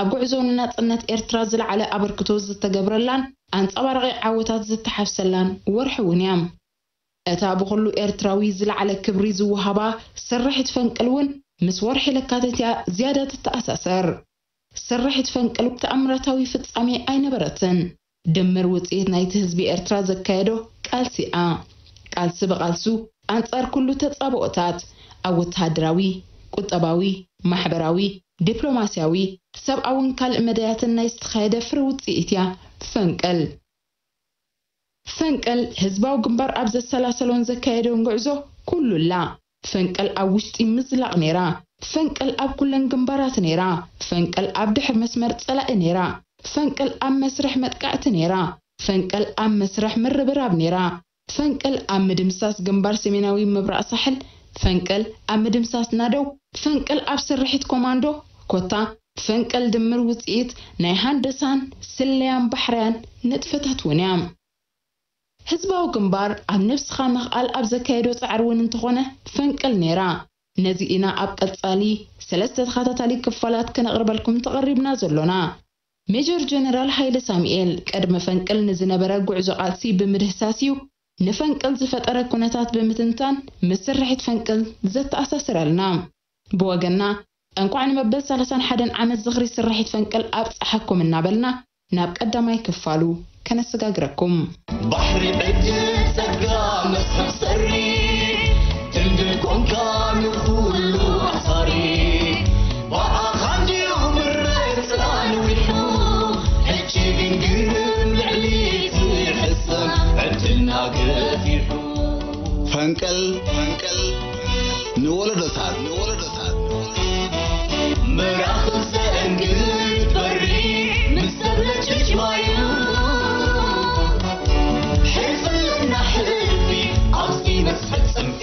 ኣብ ጉዕዞ ንናጽነት ኤርትራ ዝለዓለ ኣበርክቶ ዝተገብረላን ኣንጸባራቒ ዓወታት ዝተሓፍሰላን ወርሒ እውን እያ። እታ ብኹሉ ኤርትራዊ ዝለዓለ ክብሪ ዝወሃባ ስርሒት ፈንቅል እውን ምስ ወርሒ ለካቲት እያ ዝያዳ ትተኣሳሰር። ስርሒት ፈንቅል ተኣምራታዊ ፍጻሜ ኣይነበረትን። ድምር ውጽኢት ናይቲ ህዝቢ ኤርትራ ዘካየዶ ቃልሲ እያ። ቃልሲ ብቓልሱ ኣንጻር ኩሉ ተጻብኦታት፣ ኣብ ወተሃደራዊ፣ ቁጠባዊ፣ ማሕበራዊ፣ ዲፕሎማስያዊ፣ ሰብኣውን ካልእ መዳያትን ናይ ዝተኻየደ ፍረ ውጽኢት እያ ፈንቅል። ፈንቅል ህዝባዊ ግንባር ኣብ ዘሰላሰሎን ዘካየዶን ጉዕዞ ኩሉላ። ፈንቅል ኣብ ውሽጢ ምዝላቕ ነይራ። ፈንቅል ኣብ ኩለን ግንባራት ነይራ። ፈንቅል ኣብ ድሕር መስመር ጸላኢ ነይራ። ፈንቅል ኣብ መስርሕ መጥቃዕቲ ነይራ። ፈንቅል ኣብ መስርሕ ምርብራብ ነይራ። ፈንቅል ኣብ ምድምሳስ ግንባር ሰሜናዊ ምብራቕ ሳሕል፣ ፈንቅል ኣብ ምድምሳስ ናደው፣ ፈንቅል ኣብ ስርሒት ኮማንዶ፣ ኮታ ፈንቅል ድምር ውጽኢት ናይ ሃንደሳን ስለያን ባሕርያን ንጥፈታት እውን እያ። ህዝባዊ ግንባር ኣብ ነብስኻ ምኽኣል ኣብ ዘካየዶ ጻዕሪ እውን እንተኾነ ፈንቅል ነይራ። ነዚ ኢና ኣብ ቀጻሊ ሰለስተ ተኸታታሊ ክፋላት ከነቕርበልኩም ተቐሪብና ዘሎና። ሜጀር ጀነራል ሃይለ ሳሙኤል ቅድሚ ፈንቅል ንዝነበረ ጉዕዞ ቃልሲ ብምድህሳስ እዩ ንፈንቅል ዝፈጠረ ኩነታት ብምትንታን ምስ ስርሒት ፈንቅል ዘተኣሳስረልና። ብወገንና እንኳዕ ንመበል ሰላሳን ሓደን ዓመት ዝኽሪ ስርሒት ፈንቅል ኣብጽሓኩም እናበልና ናብ ቀዳማይ ክፋሉ ከነሰጋግረኩም። ባሕሪ ዕድል ጸጋ መስሕብ ሰሪ፣ ድንድል ኮንካ ንኹሉ ኣሳሪ። ብኣኻ እንድዩ ምረት ጽላል ዊሑ፣ ሕጂ ግን ግርም ልዕሊ እቲ ሕሰም ዕድልና ገፊሑ። ፈንቅል፣ ፈንቅል፣ ንወለዶታት፣ ንወለዶታት። መራኽብ ዘእንግድ በሪ ምስ ሰብለ ጭጭማዩ። ሕልፍና ሕልፊ ኣብዚ መስሕብ ጽንፊ።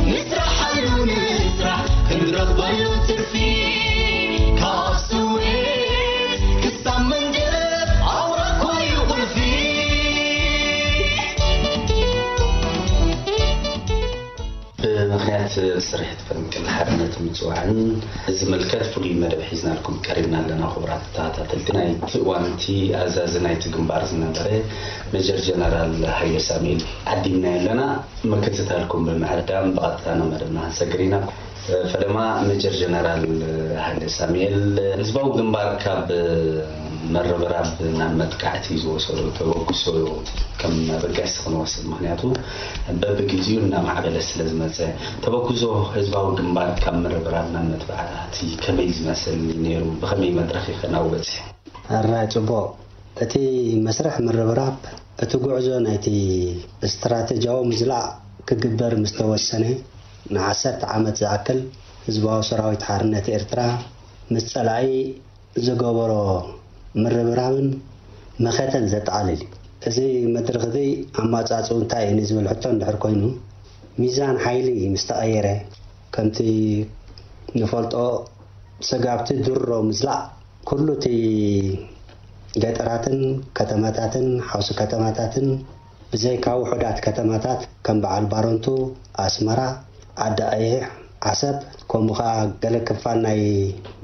ንስራሓሉ ንስራሕ ክንረኽበሉ ትርፊ። ካብ ስዌዝ ክሳብ መንደብ ኣውራ እኮ እዩ ቁልፊ። ብምኽንያት ስርሒት ፈንቅል ሓርነት ምጽዋዕን ዝምልከት ፍሉይ መደብ ሒዝናልኩም ቀሪብና ኣለና። ክቡራት ተኸታተልቲ፣ ናይቲ እዋን እቲ ኣዛዚ ናይቲ ግንባር ዝነበረ ሜጀር ጀነራል ሃይለ ሳሙኤል ዓዲምናዮ ኣለና። ምክትታልኩም ብምዕዳም ብቐጥታ ናብ መደብና ክንሰግር ኢና። ፈለማ ሜጀር ጀነራል ሃይለ ሳሙኤል፣ ህዝባዊ ግንባር ካብ ምርብራብ ናብ መጥቃዕቲ ዝወሰዶ ተበግሶ ከም መበገሲ ክንወስድ፣ ምኽንያቱ በብግዜኡ እናማዕበለ ስለ ዝመጸ። ተበግሶ ህዝባዊ ግንባር ካብ ምርብራብ ናብ መጥቃዕቲ ከመይ ዝመስል ነይሩ? ብኸመይ መድረኽ ይኸን ኣብኡ በጺሑ? ሕራይ ጽቡቕ። እቲ መስርሕ ምርብራብ፣ እቲ ጉዕዞ ናይቲ ስትራተጂያዊ ምዝላቕ ክግበር ምስ ተወሰነ፣ ንዓሰርተ ዓመት ዝኣክል ህዝባዊ ሰራዊት ሓርነት ኤርትራ ምስ ጸላኢ ዝገበሮ ምርብራብን መኸተን ዘጠቓልል እዩ። እዚ መድረኽ እዚ ኣማጻጽኡ እንታይ እዩ ንዝብል ሕቶ እንድሕር ኮይኑ፣ ሚዛን ሓይሊ ምስ ተቐየረ፣ ከምቲ ንፈልጦ፣ ስጋብቲ ድሮ ምዝላቕ ኩሉ እቲ ገጠራትን ከተማታትን ሓውሲ ከተማታትን ብዘይካ ውሑዳት ከተማታት ከም በዓል ባረንቱ፣ ኣስመራ፣ ዓዲ ቀይሕ፣ ዓሰብ፣ ከምኡ ኸዓ ገለ ክፋል ናይ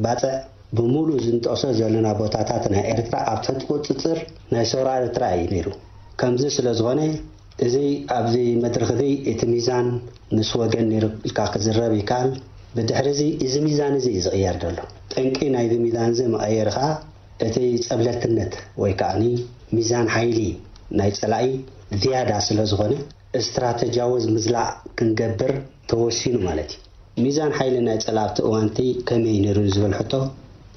ባጽዕ ብምሉእ ዝንጠሶ ዘለና ቦታታት ናይ ኤርትራ ኣብ ትሕቲ ቁጽጽር ናይ ሰውራ ኤርትራ እዩ ነይሩ። ከምዚ ስለ ዝኾነ፣ እዚ ኣብዚ መድረኽ እዚ እቲ ሚዛን ምስ ወገን ነይሩ ኢልካ ክዝረብ ይከኣል። ብድሕሪ እዚ፣ እዚ ሚዛን እዚ እዩ ዝቕየር ዘሎ። ጠንቂ ናይዚ ሚዛን እዚ መቐየሪ ኸኣ እቲ ጸብለልትነት ወይ ከኣኒ ሚዛን ሓይሊ ናይ ጸላኢ ዝያዳ ስለ ዝኾነ፣ ስትራተጂያዊ ምዝላቕ ክንገብር ተወሲኑ ማለት እዩ። ሚዛን ሓይሊ ናይ ጸላኢ ኣብቲ እዋንቲ ከመይ ነይሩ ዝብል ሕቶ፣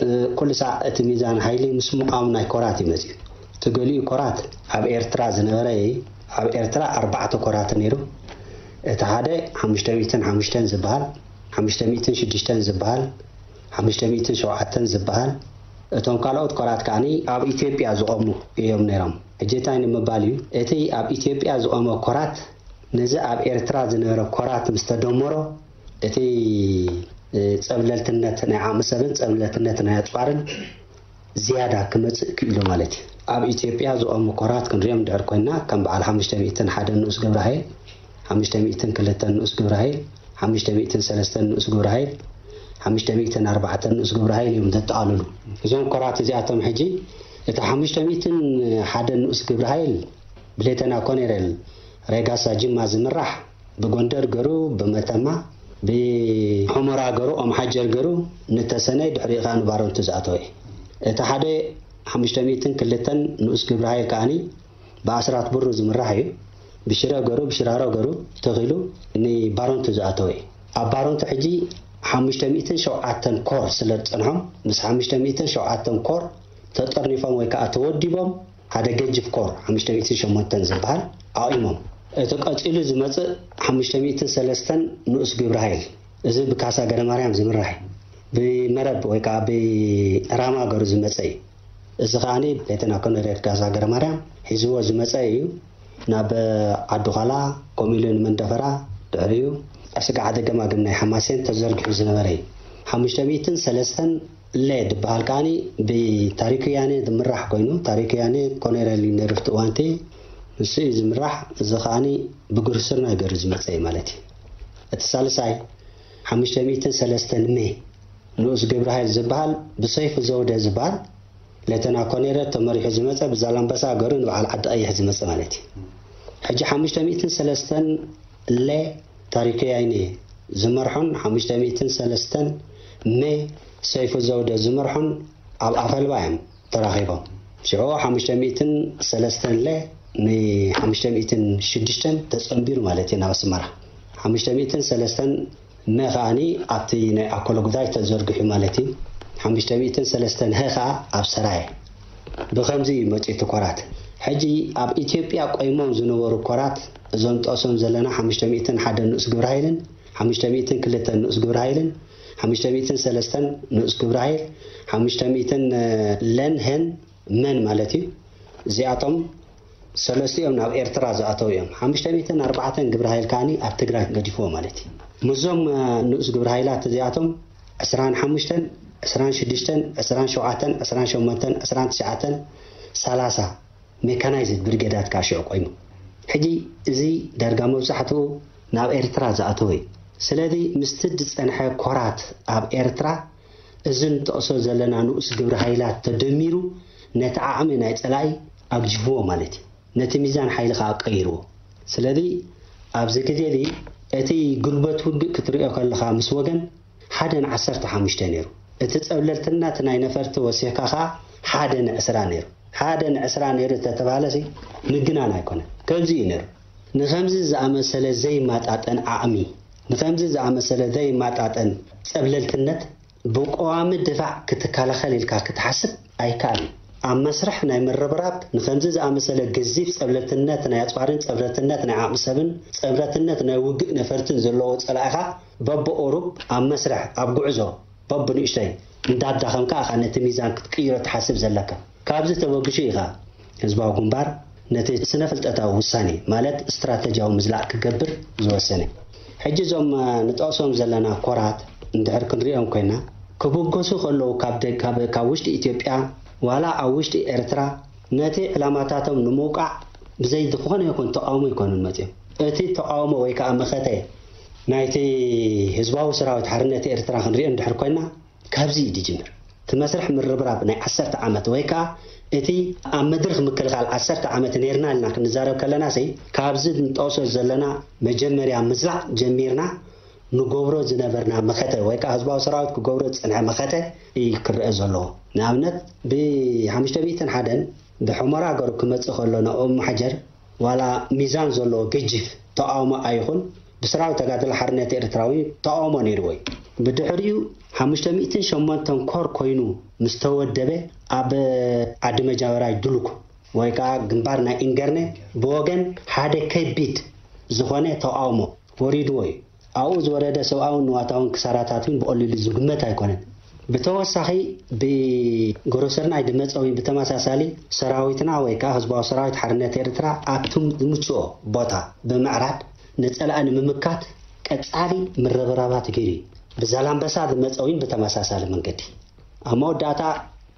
እ፣ ኩሉ ሳዕ እቲ ሚዛን ሓይሊ ምስ ምቓም ናይ ኮራት እዩ መጺኡ። እቲ ገሊኡ ኮራት ኣብ ኤርትራ ዝነበረ እዩ። ኣብ ኤርትራ ኣርባዕተ ኮራት ነይሩ። እቲ ሓደ ሓሙሽተ ሚእትን ሓሙሽተን ዝበሃል፣ ሓሙሽተ ሚእትን ሽዱሽተን ዝበሃል፣ ሓሙሽተ ሚእትን ሸውዓተን ዝበሃል፣ እቶም ካልኦት ኮራት ከኣኒ ኣብ ኢትዮጵያ ዝቖሙ እዮም ነይሮም። ሕጂ እንታይ ንምባል እዩ? እቲ ኣብ ኢትዮጵያ ዝቖመ ኮራት ነዚ ኣብ ኤርትራ ዝነበረ ኮራት ምስ ተደመሮ፣ እቲ ጸብለልትነት ናይ ዓቕሚ ሰብን ጸብለልትነት ናይ ኣጽዋርን ዝያዳ ክመጽእ ክኢሉ ማለት እዩ። ኣብ ኢትዮጵያ ዝቖሙ ኮራት ክንሪኦም ድሕር ኮይና፣ ከም በዓል ሓሙሽተ ሚእትን ሓደን ንኡስ ግብረ ሃይል፣ ሓሙሽተ ሚእትን ክልተን ንኡስ ግብረ ሃይል፣ ሓሙሽተ ሚእትን ሰለስተን ንኡስ ግብረ ሃይል፣ ሓሙሽተ ሚእትን ኣርባዕተን ንኡስ ግብረ ሃይል እዮም ዘጠቓልሉ። እዞም ኮራት እዚኣቶም ሕጂ፣ እቲ ሓሙሽተ ሚእትን ሓደን ንኡስ ግብረ ሃይል ብሌተና ኮኔሬል ሬጋሳ ጅማ ዝምራሕ፣ ብጎንደር ገሩ፣ ብመተማ፣ ብሑመራ ገሩ፣ ኦም ሓጀር ገሩ፣ ንተሰነይ፣ ድሕሪኡ ከኣ ንባረንቱ ዝኣተወ እዩ። እቲ ሓደ ሓሙሽተ ሚእትን ክልተን ንኡስ ግብረ ሃይል ከኣኒ ብኣስራት ብሩ ዝምራሕ እዩ። ብሽረ ገሩ፣ ብሽራሮ ገሩ ተኺሉ ንባረንቱ ዝኣተወ እዩ። ኣብ ባረንቱ ሕጂ ሓሙሽተ ሚእትን ሸውዓተን ኮር ስለ ዝጸንሖም፣ ምስ ሓሙሽተ ሚእትን ሸውዓተን ኮር ተጠርኒፎም ወይ ከኣ ተወዲቦም፣ ሓደ ገጅፍ ኮር ሓሙሽተ ሚእትን ሸሞንተን ዝበሃል ኣቑሞም። እቲ ቀጺሉ ዝመጽእ ሓሙሽተ ሚእትን ሰለስተን ንኡስ ግብረ ሃይል፣ እዚ ብካሳ ገረማርያም ዝምራሕ እዩ። ብመረብ ወይ ከዓ ብራማ ገሩ ዝመጸ እዩ። እዚ ከዓኒ ሌተና ኮሎኔል ካሳ ገረማርያም ሒዝዎ ዝመጸ እዩ። ናብ ዓዲ ዃላ፣ ከምኡ ኢሉ ንመንደፈራ፣ ድሕሪኡ ኣብ ስግዓተ ገማግም ናይ ሓማሴን ተዘርጊሑ ዝነበረ እዩ። ሓሙሽተ ሚእትን ሰለስተን ለ ዝበሃል ከዓኒ ብታሪክ ወያኔ ዝምራሕ ኮይኑ፣ ታሪክ ወያኔ ኮሎኔል እዩ ነይሩ ኣብቲ እዋን እቲ፣ ንሱ እዩ ዝምራሕ። እዚ ከዓኒ ብግሩስርና ገሩ ዝመጸ እዩ ማለት እዩ። እቲ ሳልሳይ ሓሙሽተ ሚእትን ሰለስተን ሜ ንኡስ ግብረ ሃይል ዝበሃል ብሰይፉ ዘውደ ዝበሃል ሌተና ኮኔረ ተመሪሑ ዝመጸ ብዛላምበሳ ገሩ ንበዓል ዓዲ ቀይሕ ዝመጸ ማለት እዩ። ሕጂ ሓሙሽተ ሚእትን ሰለስተን ለ ታሪክ ወያኔ ዝመርሖን ሓሙሽተ ሚእትን ሰለስተን ሜ ሰይፉ ዘውደ ዝመርሖን ኣብ ኣፈልባ እዮም ተራኺቦም። ሽዑ ሓሙሽተ ሚእትን ሰለስተን ለ ን ሓሙሽተ ሚእትን ሽዱሽተን ተጸንቢሩ ማለት እዩ ናብ ኣስመራ። ሓሙሽተ ሚእትን ሰለስተን ነ ከኣኒ ኣብቲ ናይ ኣኮሎ ጉዳይ ተዘርጊሑ ማለት እዩ። ሓሙሽተ ሚእትን ሰለስተን ሀ ከኣ ኣብ ሰራየ። ብኸምዚ እዩ መጺኡ እቲ ኮራት። ሕጂ ኣብ ኢትዮጵያ ቆይሞም ዝነበሩ ኮራት፣ እዞም ጠቕሶም ዘለና ሓሙሽተ ሚእትን ሓደ ንኡስ ግብረ ሃይልን፣ ሓሙሽተ ሚእትን ክልተን ንኡስ ግብረ ሃይልን፣ ሓሙሽተ ሚእትን ሰለስተን ንኡስ ግብረ ሃይል፣ ሓሙሽተ ሚእትን ለን ሄን መን ማለት እዩ። እዚኣቶም ሰለስቲኦም ናብ ኤርትራ ዝኣተው እዮም። ሓሙሽተ ሚእትን ኣርባዕተን ግብረ ሃይል ከኣኒ ኣብ ትግራይ ገዲፍዎ ማለት እዩ። ምስዞም፣ እ፣ ንኡስ ግብረ ሃይላት እዚኣቶም ዕስራን ሓሙሽተን፣ ዕስራን ሽዱሽተን፣ ዕስራን ሸውዓተን፣ ዕስራን ሸሞንተን፣ ዕስራን ትሽዓተን፣ ሰላሳ ሜካናይዝድ ብሪጌዳት ከኣ ሽዑ ቆይሙ። ሕጂ እዚ ዳርጋ መብዛሕትኡ ናብ ኤርትራ ዝኣተወ እዩ። ስለዚ ምስቲ ዝጸንሐ ኮራት ኣብ ኤርትራ፣ እዚ ንጠቕሶ ዘለና ንኡስ ግብረ ሃይላት ተደሚሩ ነቲ ዓቕሚ ናይ ጸላኢ ኣግጅፍዎ ማለት እዩ። ነቲ ሚዛን ሓይሊ ከኣ ቀይርዎ። ስለዚ ኣብዚ ግዜ እዚ እቲ ጉልበት ውግእ ክትሪኦ ከለኻ ምስ ወገን ሓደ ንዓሰርተ ሓሙሽተ ነይሩ። እቲ ጸብለልትነት ናይ ነፈርቲ ወሲኽካ ከኣ ሓደ ንዕስራ ነይሩ። ሓደ ንዕስራ ነይሩ እንተተባህለሲ ምግናን ኣይኮነን። ከምዚ እዩ ነይሩ። ንኸምዚ ዝኣመሰለ ዘይማጣጠን ዓቕሚ፣ ንኸምዚ ዝኣመሰለ ዘይማጣጠን ጸብለልትነት ብቀዋሚ ድፋዕ ክትከላኸል ኢልካ ክትሓስብ ኣይከኣልን። ኣብ መስርሕ ናይ ምርብራብ ንኸምዚ ዝኣመሰለ ገዚፍ ጸብለልትነት ናይ ኣጽዋርን ጸብለልትነት ናይ ዓቕሚ ሰብን ጸብለልትነት ናይ ውግእ ነፈርትን ዘለዎ ጸላኢኻ በብቁሩብ ኣብ መስርሕ፣ ኣብ ጉዕዞ በብንእሽተይ እንዳዳኸምካ ኢኻ ነቲ ሚዛን ክትቅይሮ ትሓስብ ዘለካ። ካብዚ ተበግሹ ኢኻ ህዝባዊ ግንባር ነቲ ስነ-ፍልጠታዊ ውሳኔ፣ ማለት ስትራተጂያዊ ምዝላቕ ክገብር ዝወሰነ። ሕጂ እዞም፣ እ፣ ንጠቕሶም ዘለና ኮራት እንድሕር ክንሪኦም ኮይና፣ ክብገሱ ከለዉ ካብ ደ-፣ ካብ፣ ካብ ውሽጢ ኢትዮጵያ ዋላ ኣብ ውሽጢ ኤርትራ ነቲ ዕላማታቶም ንምውቃዕ ብዘይ ዝኾነ ይኹን ተቃውሞ ኣይኮኑን መጺኦም። እቲ ተቃውሞ ወይ ከኣ መኸተ ናይቲ ህዝባዊ ሰራዊት ሓርነት ኤርትራ ክንሪኦ እንድሕር ኮይና፣ ካብዚ እዩ ዝጅምር። እቲ መስርሕ ምርብራብ ናይ ዓሰርተ ዓመት ወይ ከኣ እቲ ኣብ መድርኽ ምክልኻል ዓሰርተ ዓመት ነይርና ኢልና ክንዛረብ ከለና፣ ሰይ ካብዚ ንጠቕሶ ዘለና መጀመርያ ምዝላቕ ጀሚርና ንገብሮ ዝነበርና መኸተ ወይ ከኣ ህዝባዊ ሰራዊት ክገብሮ ዝጸንሐ መኸተ እዩ ክረአ ዘለዎ። ንኣብነት፣ ብ ሓሙሽተ ሚእትን ሓደን ብሑመራ ገሩ ክመጽእ ከሎ፣ ንኦም ማሓጀር ዋላ ሚዛን ዘለዎ ገጂፍ ተቃውሞ ኣይኹን፣ ብሰራዊት ተጋድሎ ሓርነት ኤርትራ እውን ተቃውሞ ነይርዎ እዩ። ብድሕሪኡ ሓሙሽተ ሚእትን ሸሞንተን ኮር ኮይኑ ምስ ተወደበ፣ ኣብ ዓዲ መጃበራይ ድሉክ ወይ ከዓ ግንባር ናይ ኢንገርነ ብወገን ሓደ ከቢድ ዝኾነ ተቃውሞ ወሪድዎ እዩ። ኣብኡ ዝወረደ ሰብኣውን ንዋታውን ክሳራታት እውን ብቐሊሉ ዝግመት ኣይኮነን። ብተወሳኺ ብግብረ ስርናይ ዝመፀ እውን ብተመሳሳሊ ሰራዊትና ወይ ከዓ ህዝባዊ ሰራዊት ሓርነት ኤርትራ ኣብቲ ዝምችኦ ቦታ ብምዕራድ ንፀላኢ ንምምካት ቀፃሊ ምርብራባት ገይሩ እዩ። ብዛላምበሳ ዝመፀ እውን ብተመሳሳሊ መንገዲ ኣብ መወዳእታ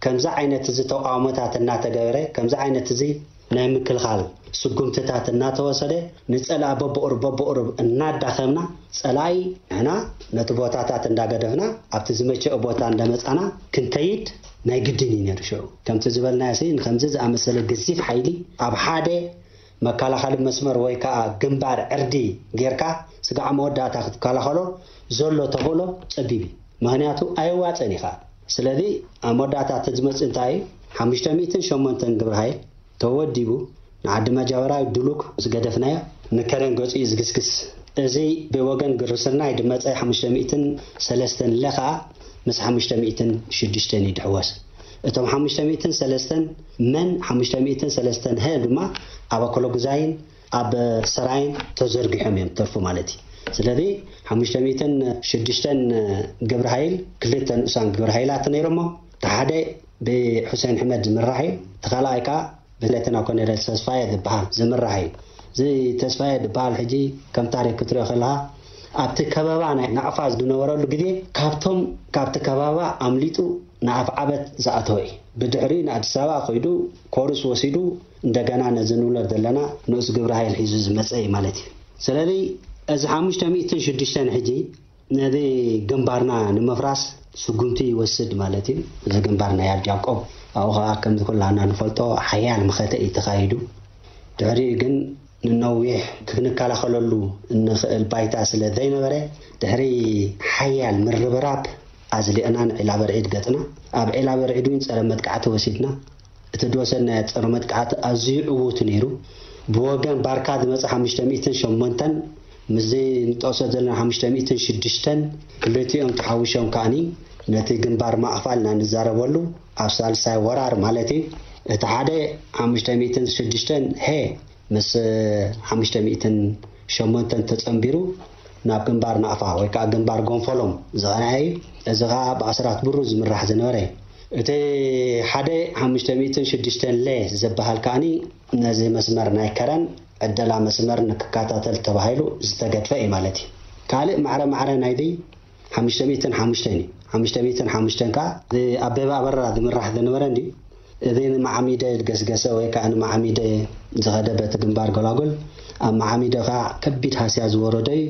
ከምዚ ዓይነት እዚ ተቃውሞታት እናተገበረ ከምዚ ዓይነት እዚ ናይ ምክልኻል ስጉምትታት እናተወሰደ ንፀላኢ በብቑሩብ በብቑሩብ እናዳኸምና ፀላኢ ንሕና ነቲ ቦታታት እንዳገደፍና ኣብቲ ዝመቸኦ ቦታ እንዳመፃና ክንከይድ ናይ ግድን እዩ ነይሩ። ሽዑ ከምቲ ዝበልናዮ ሲ ንከምዚ ዝኣመሰለ ገዚፍ ሓይሊ ኣብ ሓደ መከላኸሊ መስመር ወይ ከዓ ግንባር ዕርዲ ጌርካ ስጋዕ መወዳእታ ክትከላኸሎ ዘሎ ተኽእሎ ፀቢብ እዩ። ምክንያቱ ኣየዋፀን እዩ ከዓ። ስለዚ ኣብ መወዳእታ እቲ ዝመፅእ እንታይ እዩ? ሓሙሽተ ሚእትን ሸሞንተን ግብረ ሓይል ተወዲቡ ንዓዲ መጃበራዊ ድሉክ ዝገደፍናዮ ንከረን ገፁ እዩ ዝግስግስ። እዚ ብወገን ግብረ ስርናይ ዝመፀ ሓሙሽተ ሚእትን ሰለስተን ለ ከዓ ምስ ሓሙሽተ ሚእትን ሽዱሽተን እዩ ድሕወስ። እቶም ሓሙሽተ ሚእትን ሰለስተን መን ሓሙሽተ ሚእትን ሰለስተን ሀ ድማ ኣብ ኣኮለጉዛይን ኣብ ሰራይን ተዘርጊሖም እዮም ተርፉ ማለት እዩ። ስለዚ ሓሙሽተ ሚእትን ሽዱሽተን ግብረ ሓይል ክልተ ንኡሳን ግብረ ሓይላት ነይሮሞ። እቲ ሓደ ብሑሴን ሕመድ ዝምራሕ እዩ። እቲ ካልኣይ ከዓ ብሌተና ኮሎኔል ተስፋየ ዝበሃል ዝምራሕ እዩ። እዚ ተስፋየ ዝበሃል ሕጂ ከም ታሪክ ክትሪኦ ከለኻ ኣብቲ ከበባ ናይ ናቕፋ ዝነበረሉ ግዜ ካብቶም ካብቲ ከባባ ኣምሊጡ ንኣፍዓበት ዝኣተወ እዩ። ብድሕሪኡ ንኣዲስ ኣበባ ከይዱ ኮርስ ወሲዱ እንደገና ነዚ ንብሎ ዘለና ንኡስ ግብረ ሓይል ሒዙ ዝመፀ እዩ ማለት እዩ። ስለዚ እዚ ሓሙሽተ ሚእትን ሽዱሽተን ሕጂ ነዚ ግንባርና ንምፍራስ ስጉምቲ ይወስድ ማለት እዩ። እዚ ግንባር ናይ ኣድ ያዕቆብ ኣብኡ ከዓ ከምዚ ኩላና ንፈልጦ ሓያል መኸተ እዩ ተኻይዱ። ድሕሪኡ ግን ንነዊሕ ክንከላኸለሉ እንኽእል ባይታ ስለ ዘይነበረ ድሕሪ ሓያል ምርብራብ ኣዝሊእና ንዒላ በርዒድ ገፅና። ኣብ ዒላ በርዒድ እውን ፀረ መጥቃዕቲ ወሲድና። እቲ ዝወሰድናዮ ፀረ መጥቃዕቲ ኣዝዩ ዕዉት ነይሩ። ብወገን ባርካ ዝመፀ ሓሙሽተ ሚእትን ሸሞንተን ምስዚ ንጠቕሶ ዘለና ሓሙሽተ ሚእትን ሽዱሽተን ክልቲኦም ተሓዊሾም ከዓኒ ነቲ ግንባር ማእፋል ኢና ንዛረበሉ ኣብ ሳልሳይ ወራር ማለት እዩ። እቲ ሓደ ሓሙሽተ ሚእትን ሽዱሽተን ሄ ምስ ሓሙሽተ ሚእትን ሸሞንተን ተጸንቢሩ ናብ ግንባር ናቕፋ ወይ ከዓ ግንባር ጎንፈሎም ዝቐንዐ እዩ። እዚ ከዓ ብኣስራት ብሩ ዝምራሕ ዝነበረ እዩ። እቲ ሓደ ሓሙሽተ ሚእትን ሽዱሽተን ለ ዝበሃል ከዓኒ ነዚ መስመር ናይ ከረን ዕደላ መስመር ንክከታተል ተባሂሉ ዝተገድፈ እዩ ማለት እዩ። ካልእ ማዕረ ማዕረ ናይዚ ሓሙሽተ ሚእትን ሓሙሽተን እዩ። ሓሙሽተ ሚእትን ሓሙሽተን ከዓ ኣበበ ኣበራ ዝምራሕ ዝነበረ እንዲ እዚ ንማዓሚደ ዝገስገሰ ወይ ከዓ ንማዓሚደ ዝኸደ በቲ ግንባር ጎላጎል ኣብ ማዓሚደ ከዓ ከቢድ ሃስያ ዝወረዶ እዩ።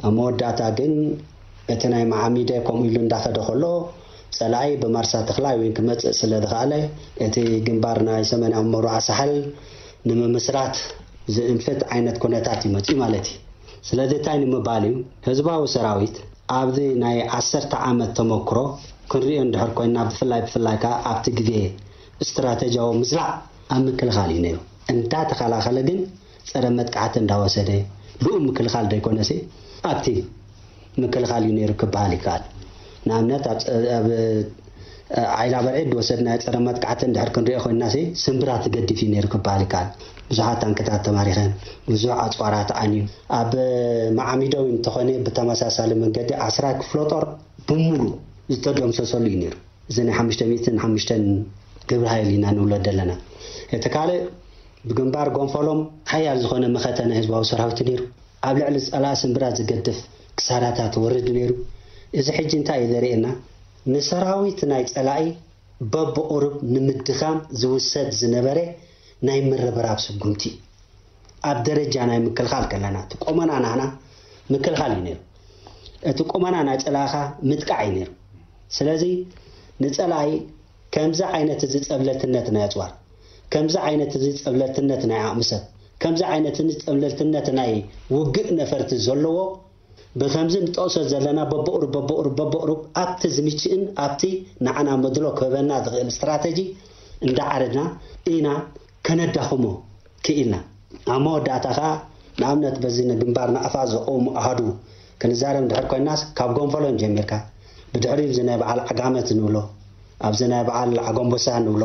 ኣብ መወዳእታ ግን እቲ ናይ ማዓሚደ ከምኡ ኢሉ እንዳኸደ ከሎ ፀላኢ ብማርሳ ተኽላይ እውን ክመፅእ ስለ ዝኸኣለ እቲ ግንባር ናይ ሰሜናዊ መብርዓ ሳሕል ንምምስራት ዝእንፍት ዓይነት ኩነታት ይመፅእ ማለት እዩ። ስለዚ እንታይ ንምባል እዩ? ህዝባዊ ሰራዊት ኣብዚ ናይ ዓሰርተ ዓመት ተመክሮ ክንሪኦ እንድሕር ኮይና ብፍላይ ብፍላይ ከዓ ኣብቲ ግዜ ስትራተጂያዊ ምዝላዕ ኣብ ምክልኻል እዩ ነይሩ። እንዳተኸላኸለ ግን ፀረ መጥቃዕቲ እንዳወሰደ ብኡ ምክልኻል ዘይኮነሲ ኣብቲ ምክልኻል እዩ ነይሩ ክበሃል ይከኣል። ንኣብነት ኣብ ፀ- ኣብ ዓይላ በርዒድ ዝወሰድናዮ ፀረ መጥቃዕቲ እንድሕር ክንሪኦ ኮይንና ሲ ስምብራት ዝገድፍ እዩ ነይሩ ክበሃል ይከኣል። ብዙሓት ታንክታት ተማሪኸን፣ ብዙሕ ኣፅዋራት ዓንዩ። ኣብ ማዓሚዶ እውን እንተኾነ ብተመሳሳሊ መንገዲ ዓስራ ክፍለ ጦር ብምሉ ዝተደምሰሰሉ እዩ ነይሩ። እዚ ናይ ሓሙሽተ ሚእትን ሓሙሽተን ግብረ ሓይል ኢና ንብሎ ዘለና። እቲ ካልእ ብግንባር ጎንፈሎም ሓያል ዝኾነ መኸተ ናይ ህዝባዊ ሰራዊት ነይሩ። ኣብ ልዕሊ ፀላእ ስምብራት ዝገድፍ ክሳራታት ወርድ ነይሩ። እዚ ሕጂ እንታይ እዩ ዘርእየና? ንሰራዊት ናይ ፀላኢ በብቑሩብ ንምድኻም ዝውሰድ ዝነበረ ናይ ምርብራብ ስጉምቲ ኣብ ደረጃ ናይ ምክልኻል ከለና እቲ ቆመና ናህና ምክልኻል እዩ ነይሩ። እቲ ቆመና ናይ ፀላእኻ ምጥቃዕ እዩ ነይሩ። ስለዚ ንፀላኢ ከምዚ ዓይነት እዚ ፀብለትነት ናይ ኣፅዋር፣ ከምዚ ዓይነት እዚ ፀብለትነት ናይ ዓቕሚ ሰብ፣ ከምዚ ዓይነት እዚ ፀብለትነት ናይ ውግእ ነፈርቲ ዘለዎ ብከምዚ ንጠቕሶ ዘለና በብቑሩብ በብቑሩብ በብቑሩብ ኣብቲ ዝምችእን ኣብቲ ንዓና መድሎ ክህበና ዝኽእል ስትራተጂ እንዳዓረድና ኢና ከነዳኽሞ ክኢልና። ኣብ መወዳእታ ከኣ ንኣብነት በዚ ንግንባር ናቕፋ ዘቐውሙ ኣሃዱ ክንዛረብ እንድሕር ኮይንናስ ካብ ጎንፈሎን ጀሚርካ ብድሕሪኡ እዚ ናይ በዓል ዓጋመት ንብሎ ኣብዚ ናይ በዓል ዓጎንቦሳ ንብሎ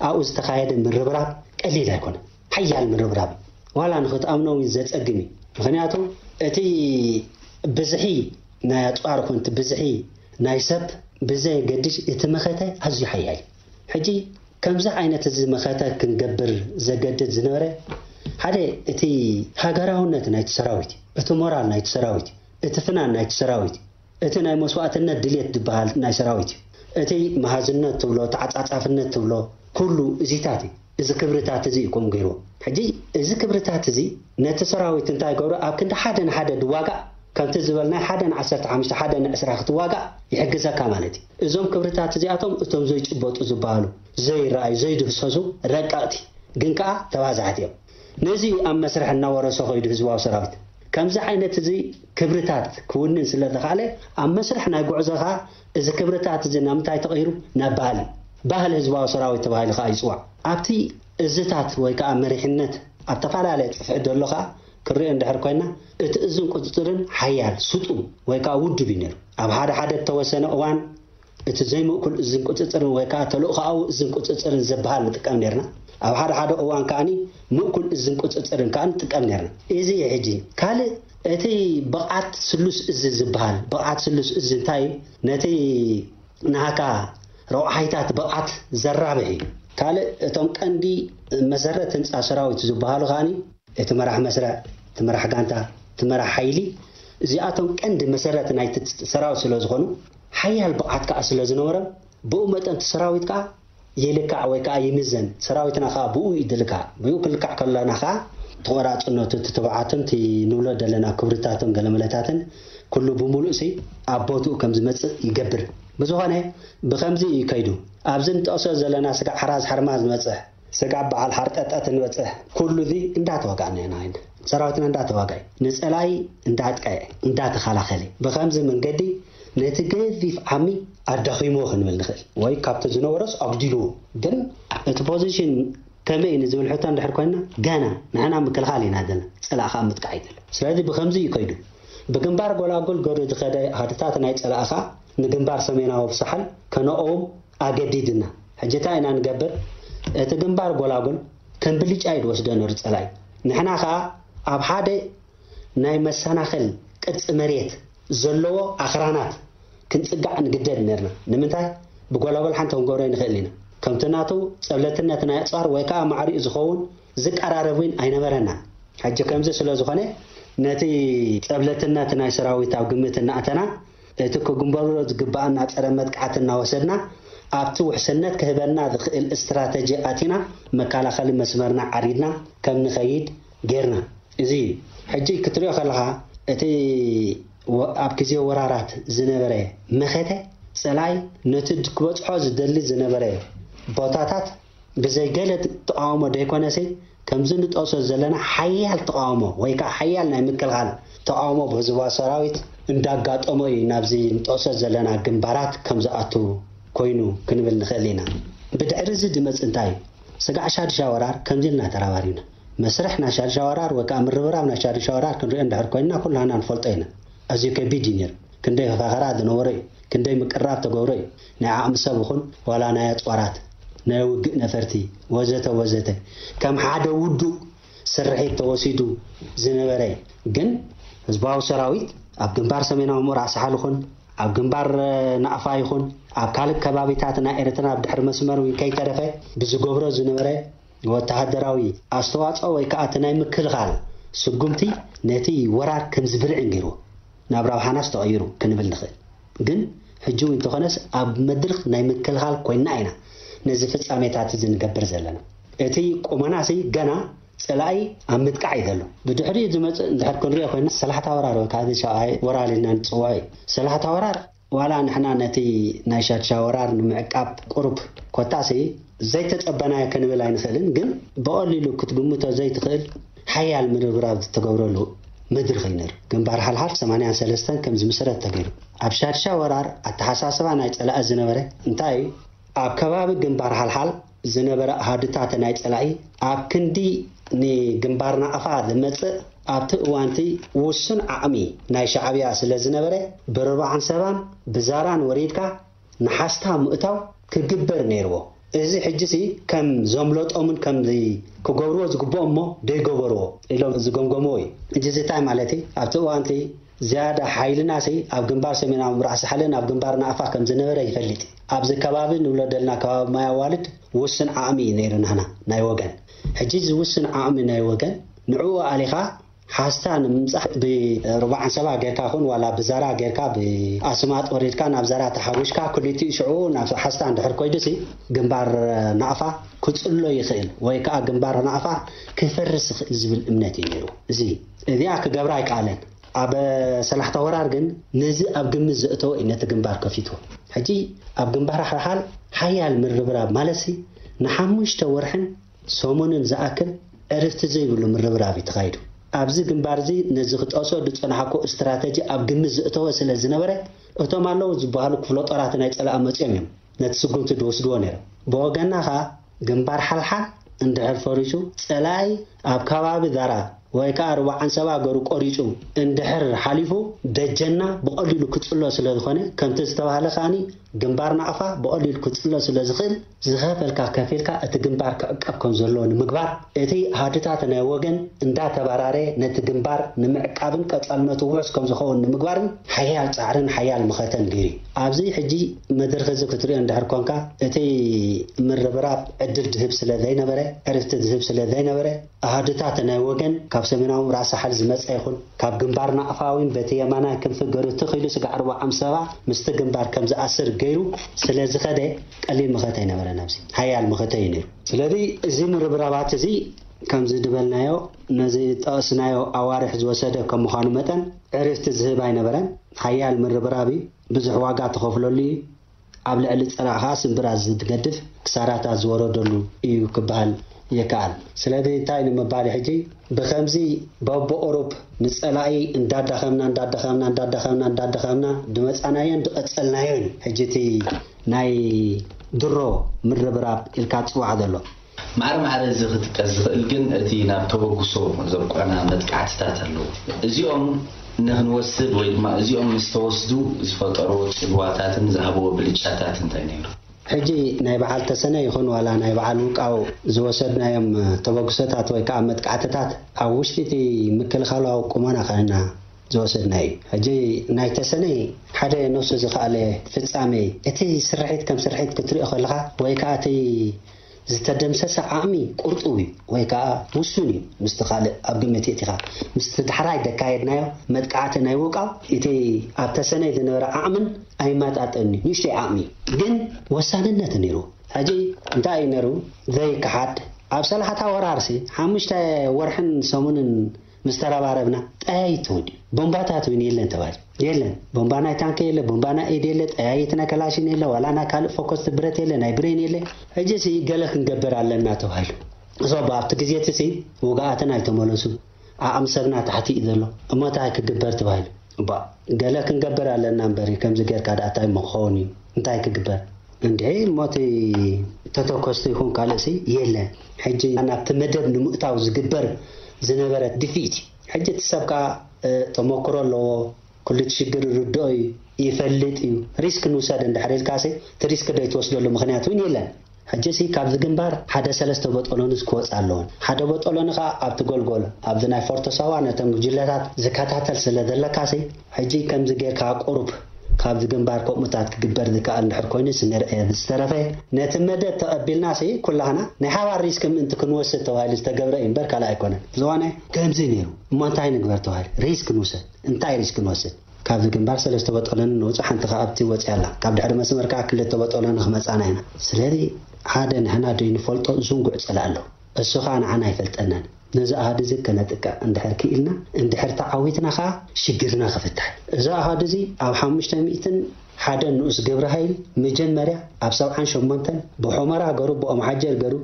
ኣብኡ ዝተኻየደ ምርብራብ ቀሊል ኣይኮነን። ሓያል ምርብራብ እዩ። ዋላ ንኽትኣምኖ እውን ዘጸግም እዩ። ምኽንያቱ እቲ ብዝሒ ናይ ኣጽዋር ይኹን እቲ ብዝሒ ናይ ሰብ ብዘየገድሽ እቲ መኸተ ኣዝዩ ሓያል እዩ። ሕጂ ከምዚ ዓይነት እዚ መኸተ ክንገብር ዘገድድ ዝነበረ ሓደ እቲ ሃገራውነት ናይቲ ሰራዊት እዩ። እቲ ሞራል ናይቲ ሰራዊት እዩ። እቲ ፍናን ናይቲ ሰራዊት እዩ። እቲ ናይ መስዋእትነት ድልየት ዝበሃል ናይ ሰራዊት እዩ። እቲ መሃዝነት ትብሎ፣ ተዓጻጻፍነት ትብሎ፣ ኩሉ እዚታት እዩ። እዚ ክብርታት እዚ እዩ ከምኡ ገይርዎ። ሕጂ እዚ ክብርታት እዚ ነቲ ሰራዊት እንታይ ይገብሮ? ኣብ ክንዲ ሓደ ንሓደ ድዋጋእ፣ ከምቲ ዝበልናይ ሓደ ንዓሰርተ ሓሙሽተ፣ ሓደ ንዕስራ ክትዋጋእ ይሕግዘካ ማለት እዩ። እዞም ክብርታት እዚኣቶም እቶም ዘይጭበጡ ዝበሃሉ፣ ዘይረኣዩ፣ ዘይድህሰሱ ረቀቕቲ ግን ከኣ ተባዛሕቲ እዮም። ነዚ ኣብ መስርሕ እናወረሶ ከይዱ ህዝባዊ ሰራዊት ከምዚ ዓይነት እዚ ክብርታት ክውንን ስለ ተኻእለ ኣብ መስርሕ ናይ ጉዕዞ ከኣ እዚ ክብርታት እዚ ናብ ምንታይ ተቐይሩ? ናብ ባህሊ። ባህሊ ህዝባዊ ሰራዊት ተባሂሉ ከኣ ይጽዋዕ። ኣብቲ እዝታት ወይ ከኣ መሪሕነት ኣብ ተፈላለየ ጽፍዒ ዘሎ ከኣ ክንሪኦ እንድሕር ኮይና እቲ እዝን ቁጽጽርን ሓያል፣ ስጡም ወይ ከኣ ውዱብ እዩ ነይሩ። ኣብ ሓደ ሓደ እተወሰነ እዋን እቲ ዘይምእኩል እዝን ቁጽጽርን ወይ ከኣ ተልእኾኣዊ እዝን ቁጽጽርን ዝበሃል ንጥቀም ነርና። ኣብ ሓደ ሓደ እዋን ከኣኒ ምእኩል እዝን ቁጽጽርን ከኣ ንጥቀም ነርና። እዚ እዩ ሕጂ። ካልእ እቲ ብቕዓት ስሉስ እዚ ዝበሃል፣ ብቕዓት ስሉስ እዚ እንታይ እዩ? ነቲ ናሃካ ረቑሓይታት ብቕዓት ዘራብሕ እዩ። ካልእ እቶም ቀንዲ መሰረት ህንጻ ሰራዊት ዝበሃሉ ከኣኒ እቲ መራሕ መስርዕ፣ እቲ መራሕ ጋንታ፣ እቲ መራሕ ሓይሊ፣ እዚኣቶም ቀንዲ መሰረት ናይቲ ሰራዊት ስለ ዝኾኑ፣ ሓያል ብቕዓት ከኣ ስለ ዝነበሮም፣ ብኡ መጠን እቲ ሰራዊት ከኣ ይልካዕ ወይ ከኣ ይምዘን። ሰራዊትና ከኣ ብኡ እዩ ዝልካዕ። ብኡ ክልካዕ ከለና ከኣ፣ እቲ ቆራጽነቱ፣ እቲ ትብዓቱን እቲ ንብሎ ዘለና ክብርታቱን ገለመለታትን ኩሉ ብምሉእ ሲ ኣብ ቦትኡ ከም ዝመጽእ ይገብር። ብዝኾነ፣ ብኸምዚ እዩ ከይዱ። ኣብዚ ንጠቕሶ ዘለና ስጋዕ ሓራዝ ሓርማዝ ዝበጽሕ፣ ስጋብ በዓል ሓርጠጠት ንበጽሕ፣ ኩሉ እዚ እንዳተዋጋእና ኢና። ሰራዊትና እንዳተዋጋኢ፣ ንጸላኢ እንዳጥቀዐ፣ እንዳተኸላኸለ፣ ብኸምዚ መንገዲ ነቲ ገዚፍ ዓሚ ኣዳኺምዎ ክንብል ንኽእል። ወይ ካብቲ ዝነበሮስ ኣጉዲልዎ። ግን እቲ ፖዚሽን ከመይ እዩ ንዝብል ሕቶ እንድሕር ኮይና፣ ገና ንሕና ምክልኻል ኢና ዘለና። ጸላኢ ከኣ ምጥቃዕ እዩ ዘሎ። ስለዚ ብኸምዚ እዩ ከይዱ። ብግንባር ጎላጉል ገሩ ዝኸደ ሃድታት ናይ ጸላኢ ከኣ ንግንባር ሰሜናዊ ሳሕል ከነኦም ኣገዲድና። ሕጂ እንታይ ኢና ንገብር? እቲ ግንባር ጎላጉል ከም ብልጫ እዩ ዝወስዶ ነይሩ ጸላኢ። ንሕና ከኣ ኣብ ሓደ ናይ መሰናኽል ቅርጺ መሬት ዘለዎ ኣኽራናት ክንጽጋዕ ንግደድ ነርና። ንምንታይ? ብጎላጎል ሓንቲ ክንገብሮ ኣይንኽእልን ኢና። ከምቲ ናቱ ጸብለትነት ናይ ኣጽዋር ወይ ከኣ ማዕሪኡ ዝኸውን ዝቀራረብ እውን ኣይነበረናን። ሕጂ ከምዚ ስለ ዝኾነ፣ ነቲ ጸብለትነት ናይ ሰራዊት ኣብ ግምት እናእተና፣ እቲ ክግንበሮ ዝግብኣና ጸረ መጥቃዕቲ እናወሰድና፣ ኣብቲ ውሕስነት ክህበና ዝኽእል ስትራተጂ ኣቲና መከላኸሊ መስመርና ዓሪድና ከም ንኸይድ ጌርና። እዚ እዩ። ሕጂ ክትሪኦ ከለኻ፣ እቲ ወ-፣ ኣብ ግዜ ወራራት ዝነበረ መኸተ፣ ጸላኢ ነቲ ክበጽሖ ዝደሊ ዝነበረ ቦታታት ብዘይ ገለ ተቓውሞ ደይኮነሲ፣ ከምዚ ንጠቕሶ ዘለና ሓያል ተቓውሞ ወይ ከኣ ሓያል ናይ ምክልኻል ተቓውሞ ብህዝባዊ ሰራዊት እንዳጋጠሞ እዩ ናብዚ ንጠቕሶ ዘለና ግንባራት ከም ዝኣቱ ኮይኑ ክንብል ንኽእል ኢና። ብድሕሪ እዚ ድመጽእ እንታይ እዩ? ስጋዕ ሻድሻ ወራር ከምዚ ኢልና ተራባሪብና። መስርሕ ናይ ሻድሻ ወራር ወይ ከኣ ምርብራብ ናይ ሻድሻ ወራር ክንሪኦ እንድሕር ኮይንና ኩላህና ንፈልጦ ኢና። ኣዝዩ ከቢድ እዩ ነይሩ። ክንደይ ፈኸራ ዝነበሮ እዩ። ክንደይ ምቅርራብ ተገብሮ እዩ። ናይ ዓቕሚ ሰብ ይኹን ዋላ ናይ ኣጽዋራት፣ ናይ ውግእ ነፈርቲ ወዘተ ወዘተ ከም ሓደ ውዱእ ስርሒት ተወሲዱ ዝነበረ እዩ። ግን ህዝባዊ ሰራዊት ኣብ ግንባር ሰሜናዊ ምብራቕ ሳሕል ይኹን ኣብ ግንባር፣ እ፣ ናቕፋ ይኹን ኣብ ካልእ ከባቢታት ናይ ኤርትራ ኣብ ድሕሪ መስመር እውን ከይተረፈ ብዝገብሮ ዝነበረ ወተሃደራዊ ኣስተዋጽኦ ወይ ከኣ እቲ ናይ ምክልኻል ስጉምቲ ነቲ ወራር ከም ዝብርዕን ገይርዎ ናብ ረብሓናስ ተቐይሩ ክንብል ንኽእል። ግን ሕጂ እውን እንተኾነስ ኣብ መድርኽ ናይ ምክልኻል ኮይንና ኢና ነዚ ፍጻሜታት እዚ ንገብር ዘለና። እቲ ቁመናሲ ገና ጸላኢ ኣብ ምጥቃዕ እዩ ዘሎ። ብድሕሪኡ ዝመጽእ እንድሕር ክንሪኦ ኮይና ሰላሕታ ወራር ወይ ከዓ እዚ ሻብዓይ ወራር ኢልና ንጽውዖ እዩ። ሰላሕታ ወራር ዋላ ንሕና ነቲ ናይ ሻድሻ ወራር ንምዕቃብ ቁሩብ ኮታሲ ዘይተጸበናዮ ክንብል ኣይንኽእልን፣ ግን ብቐሊሉ ክትግምቶ ዘይትኽእል ሓያል ምርብራብ ዝተገብረሉ መድርኽ እዩ ነይሩ። ግንባር ሓልሓል ሰማንያን ሰለስተን ከም ዝምስረት ተገይሩ። ኣብ ሻድሻ ወራር ኣተሓሳስባ ናይ ጸላኢ ዝነበረ እንታይ እዩ? ኣብ ከባቢ ግንባር ሓልሓል ዝነበረ ኣሃዱታት ናይ ጸላኢ ኣብ ክንዲ ንግንባር ናቕፋ ዝመጽእ ኣብቲ እዋንቲ ውሱን ዓቕሚ ናይ ሻዕብያ ስለ ዝነበረ ብርባዕን ሰባን ብዛራን ወሪድካ ንሓስታ ምእታው ክግበር ነይርዎ። እዚ ሕጂሲ ከም ዘምለጦምን ከም ክገብርዎ ዝግብኦም እሞ ደይገበርዎ ኢሎም ዝገምገምዎ እዩ። ሕጂ እዚ እንታይ ማለት እዩ? ኣብቲ እዋንቲ ዝያዳ ሓይልና ሲ ኣብ ግንባር ሰሜናዊ ምብራቕ ሳሕልን ኣብ ግንባር ናቕፋ ከም ዝነበረ ይፈልጥ። ኣብዚ ከባቢ ንብሎ ደልና ከባቢ ማይ ኣዋልድ ውስን ዓቕሚ እዩ ነይሩ ናህና ናይ ወገን። ሕጂ እዚ ውስን ዓቕሚ ናይ ወገን ንዕኡ ኣሊኻ ሓስታ ንምምጻእ ብርባዕ ዓንሰባ ጌርካ ኹን ዋላ ብዛራ ጌርካ ብኣስማጥ ወሪድካ ናብ ዛራ ተሓዊሽካ ክልቲኡ ሽዑ ናብ ሓስታ እንድሕር ኮይዱሲ ግንባር ናቕፋ ክጽሎ ይኽእል ወይ ከዓ ግንባር ናቕፋ ክፈርስ ይኽእል ዝብል እምነት እዩ ነይሩ። እዚ እዚኣ ክገብራ ኣይከኣለን። ኣብ ሰላሕታ ወራር ግን ነዚ ኣብ ግምት ዘእተወ እዩ ነቲ ግንባር ከፊትዎ። ሕጂ ኣብ ግንባር ሓልሓል ሓያል ምርብራብ ማለትሲ ንሓሙሽተ ወርሕን ሰሙንን ዝኣክል ዕርፍቲ ዘይብሉ ምርብራብ እዩ ተኻይዱ። ኣብዚ ግንባር እዚ ነዚ ክጠቕሶ ዝጸናሕኩ ስትራተጂ ኣብ ግምት ዘእተወ ስለ ዝነበረ እቶም ኣለዉ ዝበሃሉ ክፍለ ጦራት ናይ ጸላኢ መጺኦም እዮም ነቲ ስጉምቲ ዝወስድዎ ነይሮም። ብወገንና ኸኣ ግንባር ሓልሓል እንድሕር ፈሪሱ ጸላኢ ኣብ ከባቢ ዛራ ወይ ከዓ ርባዕ ዓንሰባ ገሩ ቆሪጹ እንድሕር ሓሊፉ ደጀና ብቐሊሉ ክጽሎ ስለ ዝኾነ ከምቲ ዝተባህለ ከኣኒ ግንባር ናቕፋ ብቐሊሉ ክጽሎ ስለ ዝኽእል ዝኸፈልካ ከፊልካ እቲ ግንባር ክዕቀብ ከም ዘለዎ ንምግባር እቲ ኣሃዱታት ናይ ወገን እንዳተባራረ ነቲ ግንባር ንምዕቃብን ቀጻልነቱ ውሑስ ከም ዝኸውን ንምግባርን ሓያል ጻዕርን ሓያል ምኸተን ገይሩ እዩ። ኣብዚ ሕጂ መድረኽ እዚ ክትሪኦ እንድሕር ኮንካ እቲ ምርብራብ ዕድል ዝህብ ስለ ዘይነበረ ዕርፍቲ ዝህብ ስለ ዘይነበረ ኣሃዱታት ናይ ወገን ካብ ሰሜናዊ ራእሲ ሓል ዝመጸ ይኹን ካብ ግንባር ናቕፋ እውን በቲ የማናይ ክንፊ ገሩ ትኽ ኢሉ ስጋዕ ኣርባዓ ኣምሰባ ምስቲ ግንባር ከም ዝኣስር ገይሩ ስለ ዝኸደ ቀሊል መኸተ ኣይነበረን። ኣብዚ ሓያል መኸተ እዩ ነይሩ። ስለዚ እዚ ምርብራባት እዚ ከምዚ ዝበልናዮ ነዚ ጠቐስናዮ ኣዋርሕ ዝወሰደ ከም ምዃኑ መጠን ዕርፍቲ ዝህብ ኣይነበረን። ሓያል ምርብራብ እዩ። ብዙሕ ዋጋ ተኸፍለሉ እዩ። ኣብ ልዕሊ ጸላእኻ ስምብራት ዝገድፍ ክሳራታት ዝወረደሉ እዩ ክበሃል ይከኣል። ስለዚ እንታይ ንምባል ሕጂ ብኸምዚ በብኦሮፕ ንጸላኢ እንዳዳኸምና እንዳዳኸምና እንዳዳኸምና እንዳዳኸምና ድመጻናዮን ድቐጸልናዮን እዩ። ሕጂ እቲ ናይ ድሮ ምርብራብ ኢልካ ትጽዋዕ ዘሎ። ማዕረ ማዕረ እዚ ክጥቀስ ዝኽእል ግን እቲ ናብ ተበግሶ ዘብቆና መጥቃዕትታት ኣለዉ። እዚኦም ንክንወስድ ወይ ድማ እዚኦም ምስ ተወስዱ ዝፈጠርዎ ጽልዋታትን ዝሃብዎ ብልጫታት እንታይ ነይሩ? ሕጂ ናይ በዓል ተሰነ ይኹን ዋላ ናይ በዓል ውቃው ዝወሰድናዮም ተበግሶታት ወይ ከዓ መጥቃዕትታት ኣብ ውሽጢ እቲ ምክልኻላዊ ቁመና ኸንና ዝወሰድና እዩ። ሕጂ ናይ ተሰነ ሓደ ነፍሱ ዝኸኣለ ፍጻሜ እቲ ስርሒት ከም ስርሒት ክትሪኦ ከለኻ ወይ ከዓ እቲ ዝተደምሰሰ ዓቕሚ ቁርጡው እዩ ወይ ከዓ ውሱን እዩ። ምስቲ ካልእ ኣብ ግምት የእቲኻ ምስቲ ዳሕራይ ዘካየድናዮ መጥቃዕቲ ናይ ውቃው እቲ ኣብ ተሰነይ ዝነበረ ዓቕምን ኣይመጣጠን እዩ። ንእሽተይ ዓቕሚ እዩ። ግን ወሳንነት ነይሩ። ሕጂ እንታይ እዩ ነይሩ? ዘይከሓድ ኣብ ሰላሕታ ወራርሲ ሓሙሽተ ወርሕን ሰሙንን ምስ ተረባረብና ጠያይት ተወዲኡ። ቦምባታት እውን የለን ተባሂሉ። የለን። ቦምባ ናይ ታንከ የለ፣ ቦምባ ናይ ኤድ የለ፣ ጠያይት ናይ ከላሽን የለ፣ ዋላ ናይ ካልእ ፎከስቲ ብረት የለ፣ ናይ ብሬን የለ። ሕጂ ሲ ገለ ክንገብር ኣለና ተባሂሉ። እዞ ኣብቲ ግዜ እቲ ሲ ውግኣትን ኣይተመለሱ። ዓቕሚ ሰብና ታሕቲ እዩ ዘሎ። እሞ እንታይ ክግበር ተባሂሉ? እባ ገለ ክንገብር ኣለና እምበሪ ከምዚ ጌርካ ደኣ እንታይ እሞ ክኸውን እዩ? እንታይ ክግበር? እንድዒ እሞ እቲ ተተኮስቲ ይኹን ካልእ ሲ የለን። ሕጂ ናብቲ መደብ ንምእታው ዝግበር ዝነበረ ድፍኢት እዩ። ሕጂ እቲ ሰብ ከኣ እ፣ ተመክሮ ኣለዎ፣ ኩሉ እቲ ሽግር ይርድኦ እዩ፣ ይፈልጥ እዩ። ሪስክ ንውሰድ እንድሕር ኢልካ ሲ እቲ ሪስክ ዶ ይትወስደሉ ምኽንያት እውን የለን። ሕጂ ሲ ካብዚ ግንባር ሓደ ሰለስተ በጠሎንስ ክወጽእ ኣለዎን። ሓደ በጠሎኒ ከኣ ኣብቲ ጎልጎል፣ ኣብዚ ናይ ፎርቶ ሳዋ ነቶም ጉጅለታት ዝከታተል ስለ ዘለካ ሲ ሕጂ ከምዚ ጌርካ ቁሩብ ካብዚ ግንባር ከምኡታት ክግበር ዝከኣል እንድሕር ኮይኑ ሲ ንርአ። ዝተረፈ ነቲ መደብ ተቐቢልና ሲ ኩላህና ናይ ሓባር ሪስክ ምእንቲ ክንወስድ ተባሂሉ ዝተገብረ እዩ እምበር ካልእ ኣይኮነን። ዝኾነ ከምዚ ነይሩ እሞ እንታይ ንግበር ተባሂሉ ሪስክ ንውሰድ። እንታይ ሪስክ ንወስድ? ካብዚ ግንባር ሰለስተ በጠሎኒ ንውጽእ፣ ሓንቲ ከኣ ኣብቲ ወጺኣ ኣላ። ካብ ድሕሪ መስመር ከኣ ክልተ በጠሎኒ ክመጻና ኢና። ስለዚ ሓደ ንሕና ደይንፈልጦ ዝንጉዕ ጸላኢ ኣሎ። እሱ ከኣ ንዓና ኣይፈልጠናን። ነዚ ኣሃዱ እዚ ከነጥቅዕ እንድሕር ክኢልና፣ እንድሕር ተዓዊትና ከኣ ሽግርና ክፍታሕ። እዚ ኣሃዱ እዚ ኣብ ሓሙሽተ ሚእትን ሓደን ንኡስ ግብረ ሃይል መጀመርያ ኣብ ሰብዓን ሸሞንተን ብሑመራ ገሩ ብኦምሓጀር ገሩ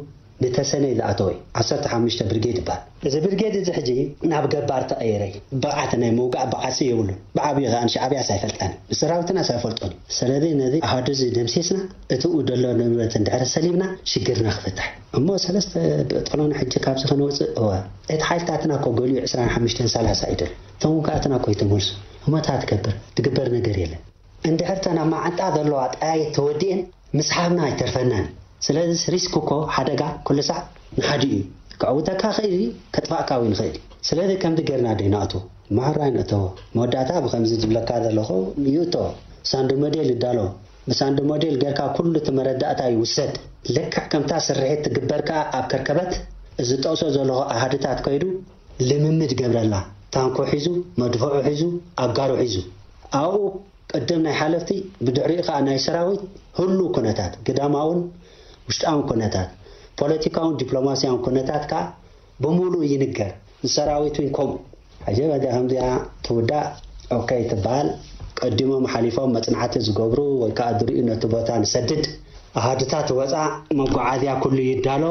ንተሰነይ ዝኣተወ እዩ። ዓሰርተ ሓሙሽተ ብርጌድ ይበሃል። እዚ ብርጌድ እዚ ሕጂ ናብ ገባር ተቐየረ እዩ። ብቕዓት ናይ ምውጋእ ብዓሲ የብሉን። ብዓብዩ ከኣ ንሻዕብያስ ኣይፈልጠን። ንሰራዊትናስ ኣይፈልጦን እዩ። ስለዚ ነዚ ኣሃዱ እዚ ደምሲስና እትኡ ዘሎ ንብረት እንድሕር ሰሊብና ሽግርና ክፍታሕ። እሞ ሰለስተ በጠሎኒ ሕጂ ካብዚ ከነውፅእ እወ። እቲ ሓይልታትና እኮ ገሊኡ ዕስራን ሓሙሽተን ሰላሳ እዩ ዘሎ። እቶም ውግኣትና እኮ ይተመልሱ። እሞ እንታይ ትገብር? ትግበር ነገር የለን። እንድሕር ተን ኣብ መዓንጣ ዘለዋ ጠያይት ተወዲኤን ምስሓብና ኣይተርፈናን። ስለዚ ሪስክ እኮ ሓደጋ ኩሉ ሳዕ ንሓዲኡ እዩ። ክዕውተካ ይኽእል እዩ፣ ከጥፋእካ እውን ይኽእል እዩ። ስለዚ ከምዚ ጌርና ዶ ይንኣትዎ? ማራ ይንእተዎ። መወዳእታ ብኸምዚ ዝብለካ ዘለኹ ይእቶ። ሳንዲ ሞዴል ይዳሎ። ብሳንዲ ሞዴል ጌርካ ኩሉ እቲ መረዳእታ ይውሰድ። ልክዕ ከምታ ስርሒት ትግበር ከኣ ኣብ ከርከበት እዚ ጠቕሶ ዘለኹ ኣሃድታት ከይዱ ልምምድ ገብረላ። ታንኮ ሒዙ፣ መድፍዑ ሒዙ፣ ኣጋሩ ሒዙ። ኣብኡ ቅድም ናይ ሓለፍቲ፣ ብድሕሪኡ ከኣ ናይ ሰራዊት ህሉው ኩነታት፣ ግዳማውን ውሽጣውን ኩነታት፣ ፖለቲካውን ዲፕሎማስያውን ኩነታት ከኣ ብምሉኡ ይንገር። ንሰራዊት እውን ከምኡ። ሕጂ በዚኣ ከምዚኣ ትውዳእ ኦኬ ትበሃል። ቀዲሞም ሓሊፎም መጽናዕቲ ዝገብሩ ወይ ከኣ ዝርእዩ ነቲ ቦታ ንሰድድ። ኣሃዱታት ወጻ መጓዓዝያ ኩሉ ይዳሎ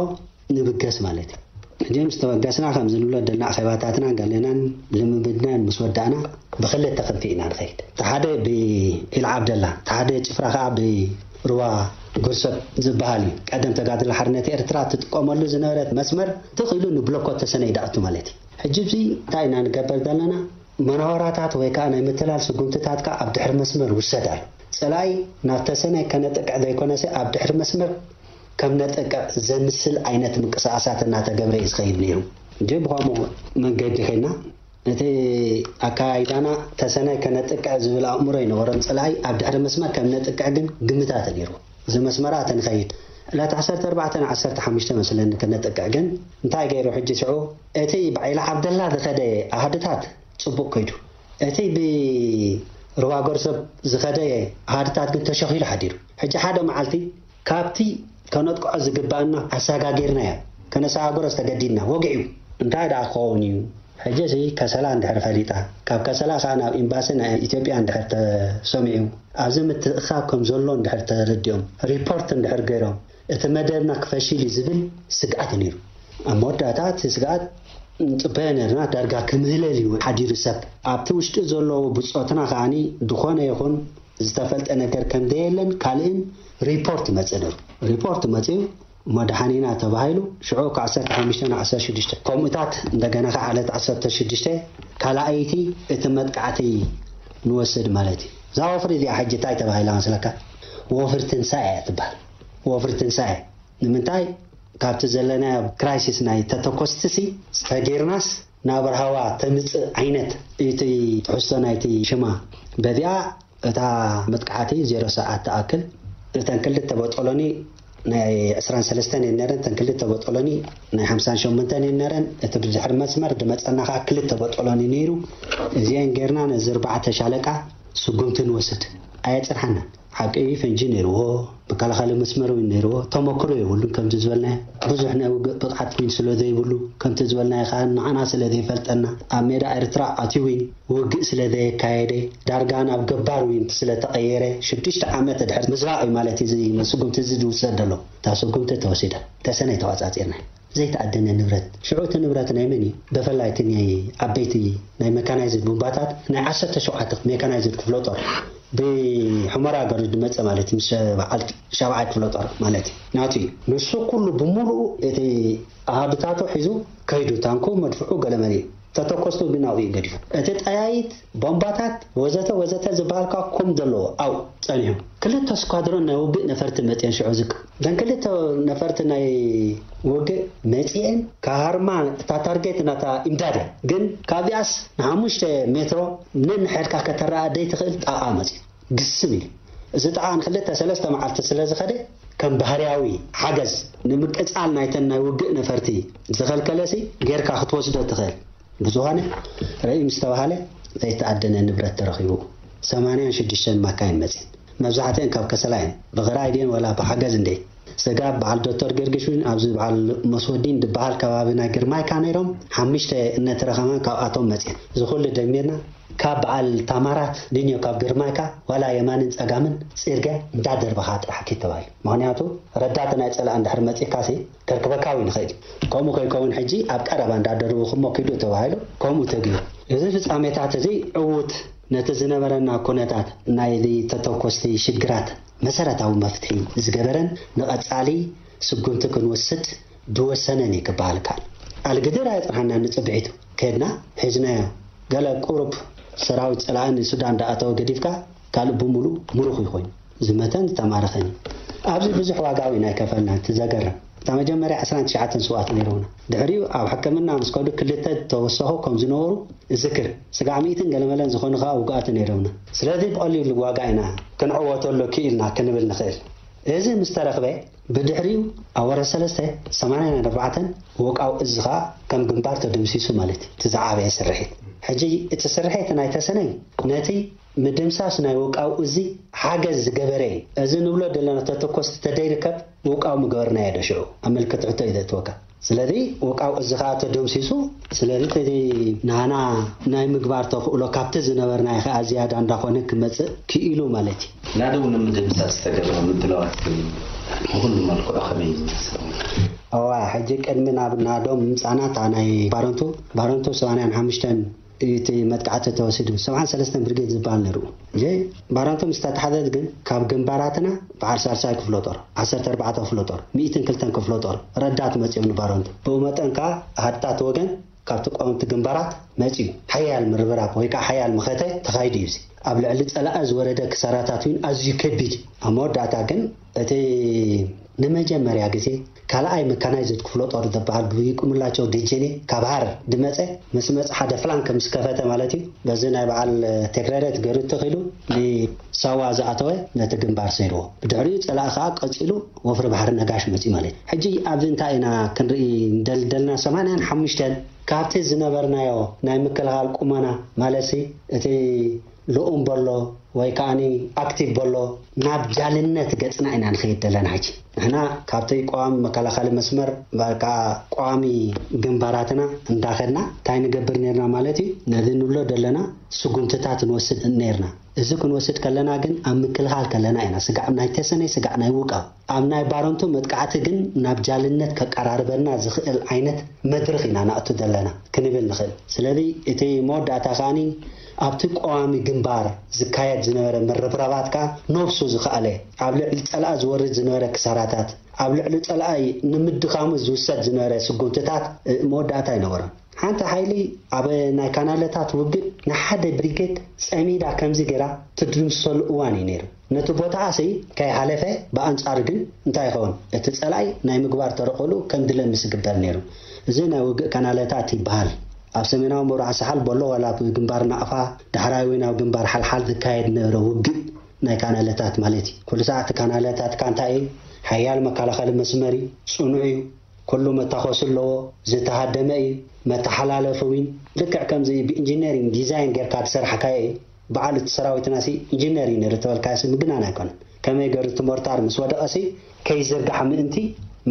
ንብገስ ማለት እዩ። ሕጂ ምስ ተበገስና ከምዚ ንብሎ ደልና ኣኼባታትናን ገሌናን ልምምድናን ምስ ወዳእና ብክልተ ክንፊ ኢና ንኸይድ። እቲ ሓደ ብኢል ዓብደላ፣ እቲ ሓደ ጭፍራ ከኣ ብሩባ ጎርሰብ ዝበሃል እዩ። ቀደም ተጋድሎ ሓርነት ኤርትራ ትጥቀመሉ ዝነበረት መስመር ትኽ ኢሉ ንብሎኮ ተሰነይ ደኣቱ ማለት እዩ። ሕጂ እዚ እንታይ ኢና ንገበር ዘለና? መናወራታት ወይ ከኣ ናይ ምትላል ስጉምትታትካ ኣብ ድሕሪ መስመር ውሰድ ኣሎ። ጸላኢ ናብ ተሰነይ ከነጥቅዕ ዘይኮነሲ ኣብ ድሕሪ መስመር ከም ነጥቅዕ ዘምስል ዓይነት ምንቅስቓሳት እናተገብረ እዩ ዝኸይድ ነይሩ። እንጂ ብኸምኡ መንገዲ ኸይድና እቲ ኣካያይዳና ተሰነይ ከነጥቅዕ ዝብል ኣእምሮ ይነበሮም። ጸላኢ ኣብ ድሕሪ መስመር ከም ነጥቅዕ ግን ግምታት ነይሩ። እዚ መስመራ ተንኸይድ ዕለት ዓሰርተ ኣርባዕተ ን ዓሰርተ ሓሙሽተ መስለኒ ከነጥቅዕ ግን እንታይ ገይሩ ሕጂ ሽዑ እቲ ብዓይሊ ዓብደላ ዝኸደ ኣሃድታት ጽቡቕ ከይዱ። እቲ ብሩባ ጎርሰብ ዝኸደ ኣሃድታት ግን ተሸኺሉ ሓዲሩ። ሕጂ ሓደ መዓልቲ ካብቲ ከነጥቅዖ ዝግባኣና ኣሰጋጊርናዮ። ከነሰጋግሮስ ተገዲድና። ወግዒ እዩ። እንታይ ደኣ ክኸውን እዩ? ሕጂ እዚ ከሰላ እንድሕር ፈሊጣ፣ ካብ ከሰላ ከኣ ናብ ኤምባሲ ናይ ኢትዮጵያ እንድሕር ተሰሚዑ፣ ኣብዚ ምትእኽኻብ ከም ዘሎ እንድሕር ተረዲኦም፣ ሪፖርት እንድሕር ገይሮም፣ እቲ መደብና ክፈሽል እዩ ዝብል ስግኣት ነይሩ። ኣብ መወዳእታ እቲ ስግኣት ንጽበዮ ነርና፣ ዳርጋ ክምህለል እዩ ሓዲሩ ሰብ። ኣብቲ ውሽጢ ዘለዉ ብጾትና ከኣኒ ዝኾነ ይኹን ዝተፈልጠ ነገር ከም ዘየለን ካልእን ሪፖርት መጽእ ነይሩ። ሪፖርት መጽኡ መድሓኒና ተባሂሉ ሽዑ ካብ ዓሰርተ ሓሙሽተ ን ዓሰርተ ሽዱሽተ ከምኡታት እንደገና ከዓ ዕለት ዓሰርተ ሽዱሽተ ካልኣይቲ እቲ መጥቃዕቲ ንወስድ ማለት እዩ። እዛ ወፍሪ እዚኣ ሕጂ እንታይ ተባሂላ መስለካ? ወፍሪ ትንሳኤ እያ ትበሃል። ወፍሪ ትንሳኤ ንምንታይ? ካብቲ ዘለናዮ ክራይሲስ ናይ ተተኮስቲ ሲ ሰጊርናስ ናብ ራህዋ ተምጽእ ዓይነት እቲ ትሕዝቶ ናይቲ ሽማ በዚኣ እታ መጥቃዕቲ ዜሮ ሰዓት ትኣክል እተን ክልተ ቦጦሎኒ ናይ ዕስራን ሰለስተን እየን ነረን፣ እተን ክልተ ቦጦሎኒ ናይ ሓምሳን ሸሞንተን እየን ነረን። እቲ ብድሕሪ መስመር ዝመጸና ከኣ ክልተ ቦጦሎኒ ነይሩ። እዚአን ጌርና ነዚ ኣርባዕተ ሻለቃ ስጉምቲ ንወስድ። ኣየጽንሓናን። ሓቂ እዩ፣ ፈንጂ ነይርዎ፣ መከላኸሊ መስመር እውን ነይርዎ። ተመክሮ የብሉን። ከምቲ ዝበልናዮ ብዙሕ ናይ ውግእ ብቕዓት እውን ስለ ዘይብሉ፣ ከምቲ ዝበልናዮ ከኣ ንዓና ስለ ዘይፈልጠና፣ ኣብ ሜዳ ኤርትራ ኣትዩ እውን ውግእ ስለ ዘየካየደ፣ ዳርጋ ናብ ገባር እውን ስለ ተቐየረ፣ ሽዱሽተ ዓመት ድሕሪ ምዝራቕ እዩ ማለት እዩ እዚ ስጉምቲ እዚ ዝውሰድ ዘሎ። እታ ስጉምቲ ተወሲዳ፣ ተሰነይ ተቋጻጺርና። ዘይተኣደነ ንብረት። ሽዑ እቲ ንብረት ናይ መን እዩ? ብፍላይ እቲ ናይ ዓበይቲ ናይ መካናይዝድ ቡምባታት ናይ ዓሰርተ ሸውዓተ ሜካናይዝድ ክፍለ ጦር ብሑመራ ገሩ ዝመጸ ማለት እዩ። ምስ በዓል ሻብዓይ ክፍለ ጦር ማለት እዩ። ናቱ እዩ። ንሱ ኩሉ ብምሉኡ እቲ ኣሃዱታቱ ሒዙ ከይዱ ታንኩ መድፍዑ ገለመለ እዩ። ተተኮስቱ ግን ኣብኡ እዩ ገዲፉ። እቲ ጠያይት ቦምባታት ወዘተ ወዘተ ዝበሃል ከኣ ከም ዘለዎ ኣብኡ ጸኒሑ። ክልተ ስኳድሮን ናይ ውግእ ነፈርቲ መጺአን ሽዑ ዝክ-፣ እተን ክልተ ነፈርቲ ናይ ውግእ መጺአን ክሃርማ እታ ታርጌት ናታ ኢምዳድ እያ። ግን ካብዚኣስ ንሓሙሽተ ሜትሮ ነንሕድካ ከተረኣ ዘይትኽእል ጣቓ መጺኡ ግስም ኢሉ። እዚ ጣቓ ንክልተ ሰለስተ መዓልቲ ስለ ዝኸደ ከም ባህርያዊ ሓገዝ ንምቅጻል ናይተን ናይ ውግእ ነፈርቲ ዝኸልከለሲ ጌርካ ክትወስዶ ትኽእል። ብዝኾነ ርእይ ምስ ተባህለ ዘይተኣደነ ንብረት ተረኺቡ። ሰማንያን ሽዱሽተን ማካይን መጺአን። መብዛሕትአን ካብ ከሰላ እየን። ብኽራይ ድየን ዋላ ብሓገዝ እንዴ? ስጋብ በዓል ዶክተር ጊዮርጊስ እውን ኣብዚ በዓል መስወዲን ዝበሃል ከባቢ ናይ ግርማይካ ነይሮም። ሓሙሽተ እነተረኸማን ካብኣቶም መጺአን። እዚ ኩሉ ደሚርና ካብ በዓል ታማራት ድንዮ ካብ ግርማይካ ዋላ የማንን ጸጋምን ጽርግያ እንዳደርበኻ ጥራሕ ኪድ ተባሂሉ። ምኽንያቱ ረዳት ናይ ጸላእ እንድሕር መጺእካሲ ከርክበካ እውን ይኽእል እዩ። ከምኡ ከይከውን ሕጂ ኣብ ቀረባ እንዳደርብኹሞ ኪዱ ተባሂሉ ከምኡ ተገይሩ። እዚ ፍጻሜታት እዚ ዕዉት ነቲ ዝነበረና ኩነታት ናይዚ ተተኮስቲ ሽግራት መሰረታዊ መፍትሒ ዝገበረን ንቐጻሊ ስጉምቲ ክንወስድ ዝወሰነን እዩ ክበሃል ይከኣል። ኣልግድር ኣየጽንሓናን ንጽብሒቱ። ከድና ሒዝናዮ። ገለ ቁሩብ ሰራዊት ጸላኢ ንሱዳን እንዳኣተወ ገዲፍካ ካልእ ብምሉእ ምሩኽ እዩ ኮይኑ። ዝመተን ዝተማረኸን እዩ። ኣብዚ ብዙሕ ዋጋ እውን ኣይከፈልናን። እቲ ዘገርም እታ መጀመርያ ዕስራን ትሽዓተን ስውኣት ነይረውና። ድሕሪኡ ኣብ ሕክምና ምስ ከዱ ክልተ ተወሰኹ ከም ዝነበሩ እዝክር። ስጋዕ ሚእትን ገለመለን ዝኾኑ ከኣ ውጉኣት ነይረውና። ስለዚ ብቐሊሉ ዋጋ ኢና ክንዕወተሉ ክኢልና ክንብል ንኽእል። እዚ ምስ ተረኽበ፣ ብድሕሪኡ ኣብ ወርሒ ሰለስተ ሰማንያን ኣርባዕተን ወቃው እዚ ኸኣ ከም ግንባር ተደምሲሱ ማለት እዩ። እቲ ዝዓበየ ስርሒት። ሕጂ እቲ ስርሒት ናይ ተሰነይ ነቲ ምድምሳስ ናይ ወቃው እዚ ሓገዝ ዝገበረ እዩ። እዚ ንብሎ ዘለና ተተኮስቲ ተደይርከብ ወቃው ምገበርናዮ ዶ ሽዑ ኣብ ምልክት ሕቶ እዩ ዘእትወካ። ስለዚ ወቃው እዚ ኸኣ ተደምሲሱ። ስለዚ እቲ ናና ናይ ምግባር ተኽእሎ ካብቲ ዝነበርናዮ ኸኣ ዝያዳ እንዳኾነ ክመጽእ ክኢሉ ማለት እዩ። ናደው ንምድምሳስ ዝተገብረ ምድላዋት ብኹሉ መልክዑ ከመይ እዩ ዝመስል? እዋ፣ ሕጂ ቅድሚ ናብ ናደው ምምጻና እታ ናይ ባረንቱ፣ ባረንቱ ሰማንያን ሓሙሽተን እዩ እቲ መጥቃዕቲ ተወሲዱ። ሰብዓን ሰለስተን ብርጌድ ዝበሃል ነይሩ። እንጂ ባረንቱ ምስ ተታሕዘት ግን ካብ ግንባራትና በዓል ሳልሳይ ክፍለ ጦር፣ ዓሰርተ ኣርባዕተ ክፍለ ጦር፣ ሚእትን ክልተን ክፍለ ጦር ረዳት መጺኦም ንባረንቱ። ብኡ መጠን ከኣ ሃድታት ወገን ካብቲ ቀወምቲ ግንባራት መጺኡ ሓያል ምርብራብ ወይ ከኣ ሓያል መኸተ ተኻይዱ እዩ። እዚ ኣብ ልዕሊ ጸላኢ ዝወረደ ክሳራታት እውን ኣዝዩ ከቢድ እዩ። ኣብ መወዳእታ ግን እቲ ንመጀመርያ ግዜ ካልኣይ መካናይዝድ ክፍለ ጦር ዝበሃል ብይቁምላቸው ደጀኔ ካብ ሃረር ዝመጸ ምስ መጽ ሓደ ፍላንክ ምስ ከፈተ ማለት እዩ። በዚ ናይ በዓል ቴክረረት ገይሩ ተኺሉ ንሳዋ ዝኣተወ ነቲ ግንባር ሰይርዎ። ብድሕሪኡ ጸላኢ ከኣ ቀጺሉ ወፍሪ ባሕሪ ነጋሽ መጺኡ ማለት እዩ። ሕጂ ኣብዚ እንታይ ኢና ክንርኢ እንደል ደልና ሰማንያን ሓሙሽተን ካብቲ ዝነበርናዮ ናይ ምክልኻል ቁመና ማለትሲ እቲ ልኡም በሎ ወይ ከኣኒ ኣክቲቭ በሎ ናብ ጃልነት ገጽና ኢና ንኸይድ ዘለና። ሕጂ ንሕና ካብቲ ቀዋሚ መከላኸሊ መስመር በቃ ቀዋሚ ግንባራትና እንዳኸድና እንታይ ንገብር ነርና ማለት እዩ። ነዚ ንብሎ ዘለና ስጉምትታት ንወስድ ነርና። እዚ ክንወስድ ከለና ግን ኣብ ምክልኻል ከለና ኢና። ስጋዕ ናይ ተሰነይ ስጋዕ ናይ ውቃው ኣብ ናይ ባረንቱ መጥቃዕቲ ግን ናብ ጃልነት ከቀራርበና ዝኽእል ዓይነት መድርኽ ኢና ናእቱ ዘለና ክንብል ንኽእል። ስለዚ እቲ መወዳእታ ከኣኒ ኣብቲ ቀዋሚ ግንባር ዝካየድ ዝነበረ ምርብራባት ከኣ ነብሱ ዝኸኣለ ኣብ ልዕሊ ጸላኢ ዝወርድ ዝነበረ ክሳራታት ኣብ ልዕሊ ጸላኢ ንምድኻሙ ዝውሰድ ዝነበረ ስጉምትታት መወዳእታ ኣይነበሮን። ሓንቲ ሓይሊ ኣብ ናይ ካናለታት ውግእ ንሓደ ብሪጌድ ጸሚዳ ከምዚ ገይራ ትድምስሰሉ እዋን እዩ ነይሩ። ነቲ ቦታኣሲ ከይሓለፈ ብኣንጻሩ ግን እንታይ ይኸውን? እቲ ጸላኢ ናይ ምግባር ተረቆሉ ከም ድለምስ ይግበር ነይሩ። እዚ ናይ ውግእ ካናለታት ይበሃል። ኣብ ሰሜናዊ ምብራቕ ሳሓል ቦሎ ዋላ ኣብ ግንባር ናቕፋ ዳሕራይ እውን ኣብ ግንባር ሓልሓል ዝካየድ ነበረ ውግእ ናይ ካናለታት ማለት እዩ። ኩሉ ሰዓት ካናለታት ካንታ እዩ ሓያል መከላኸሊ መስመር እዩ፣ ጽኑዕ እዩ። ኩሉ መታኾሲ ኣለዎ፣ ዝተሃደመ እዩ። መተሓላለፊ እውን ልክዕ ከምዚ ብኢንጂነሪንግ ዲዛይን ጌርካ ዝሰርሓካዮ እዩ። በዓል እቲ ሰራዊትና ሲ ኢንጂነር እዩ ነይሩ ተበልካዮ ሲ ምግናን ኣይኮነን። ከመይ ገይሩ እቲ ሞርታር ምስ ወደቐ ሲ ከይዝርጋሕ ምእንቲ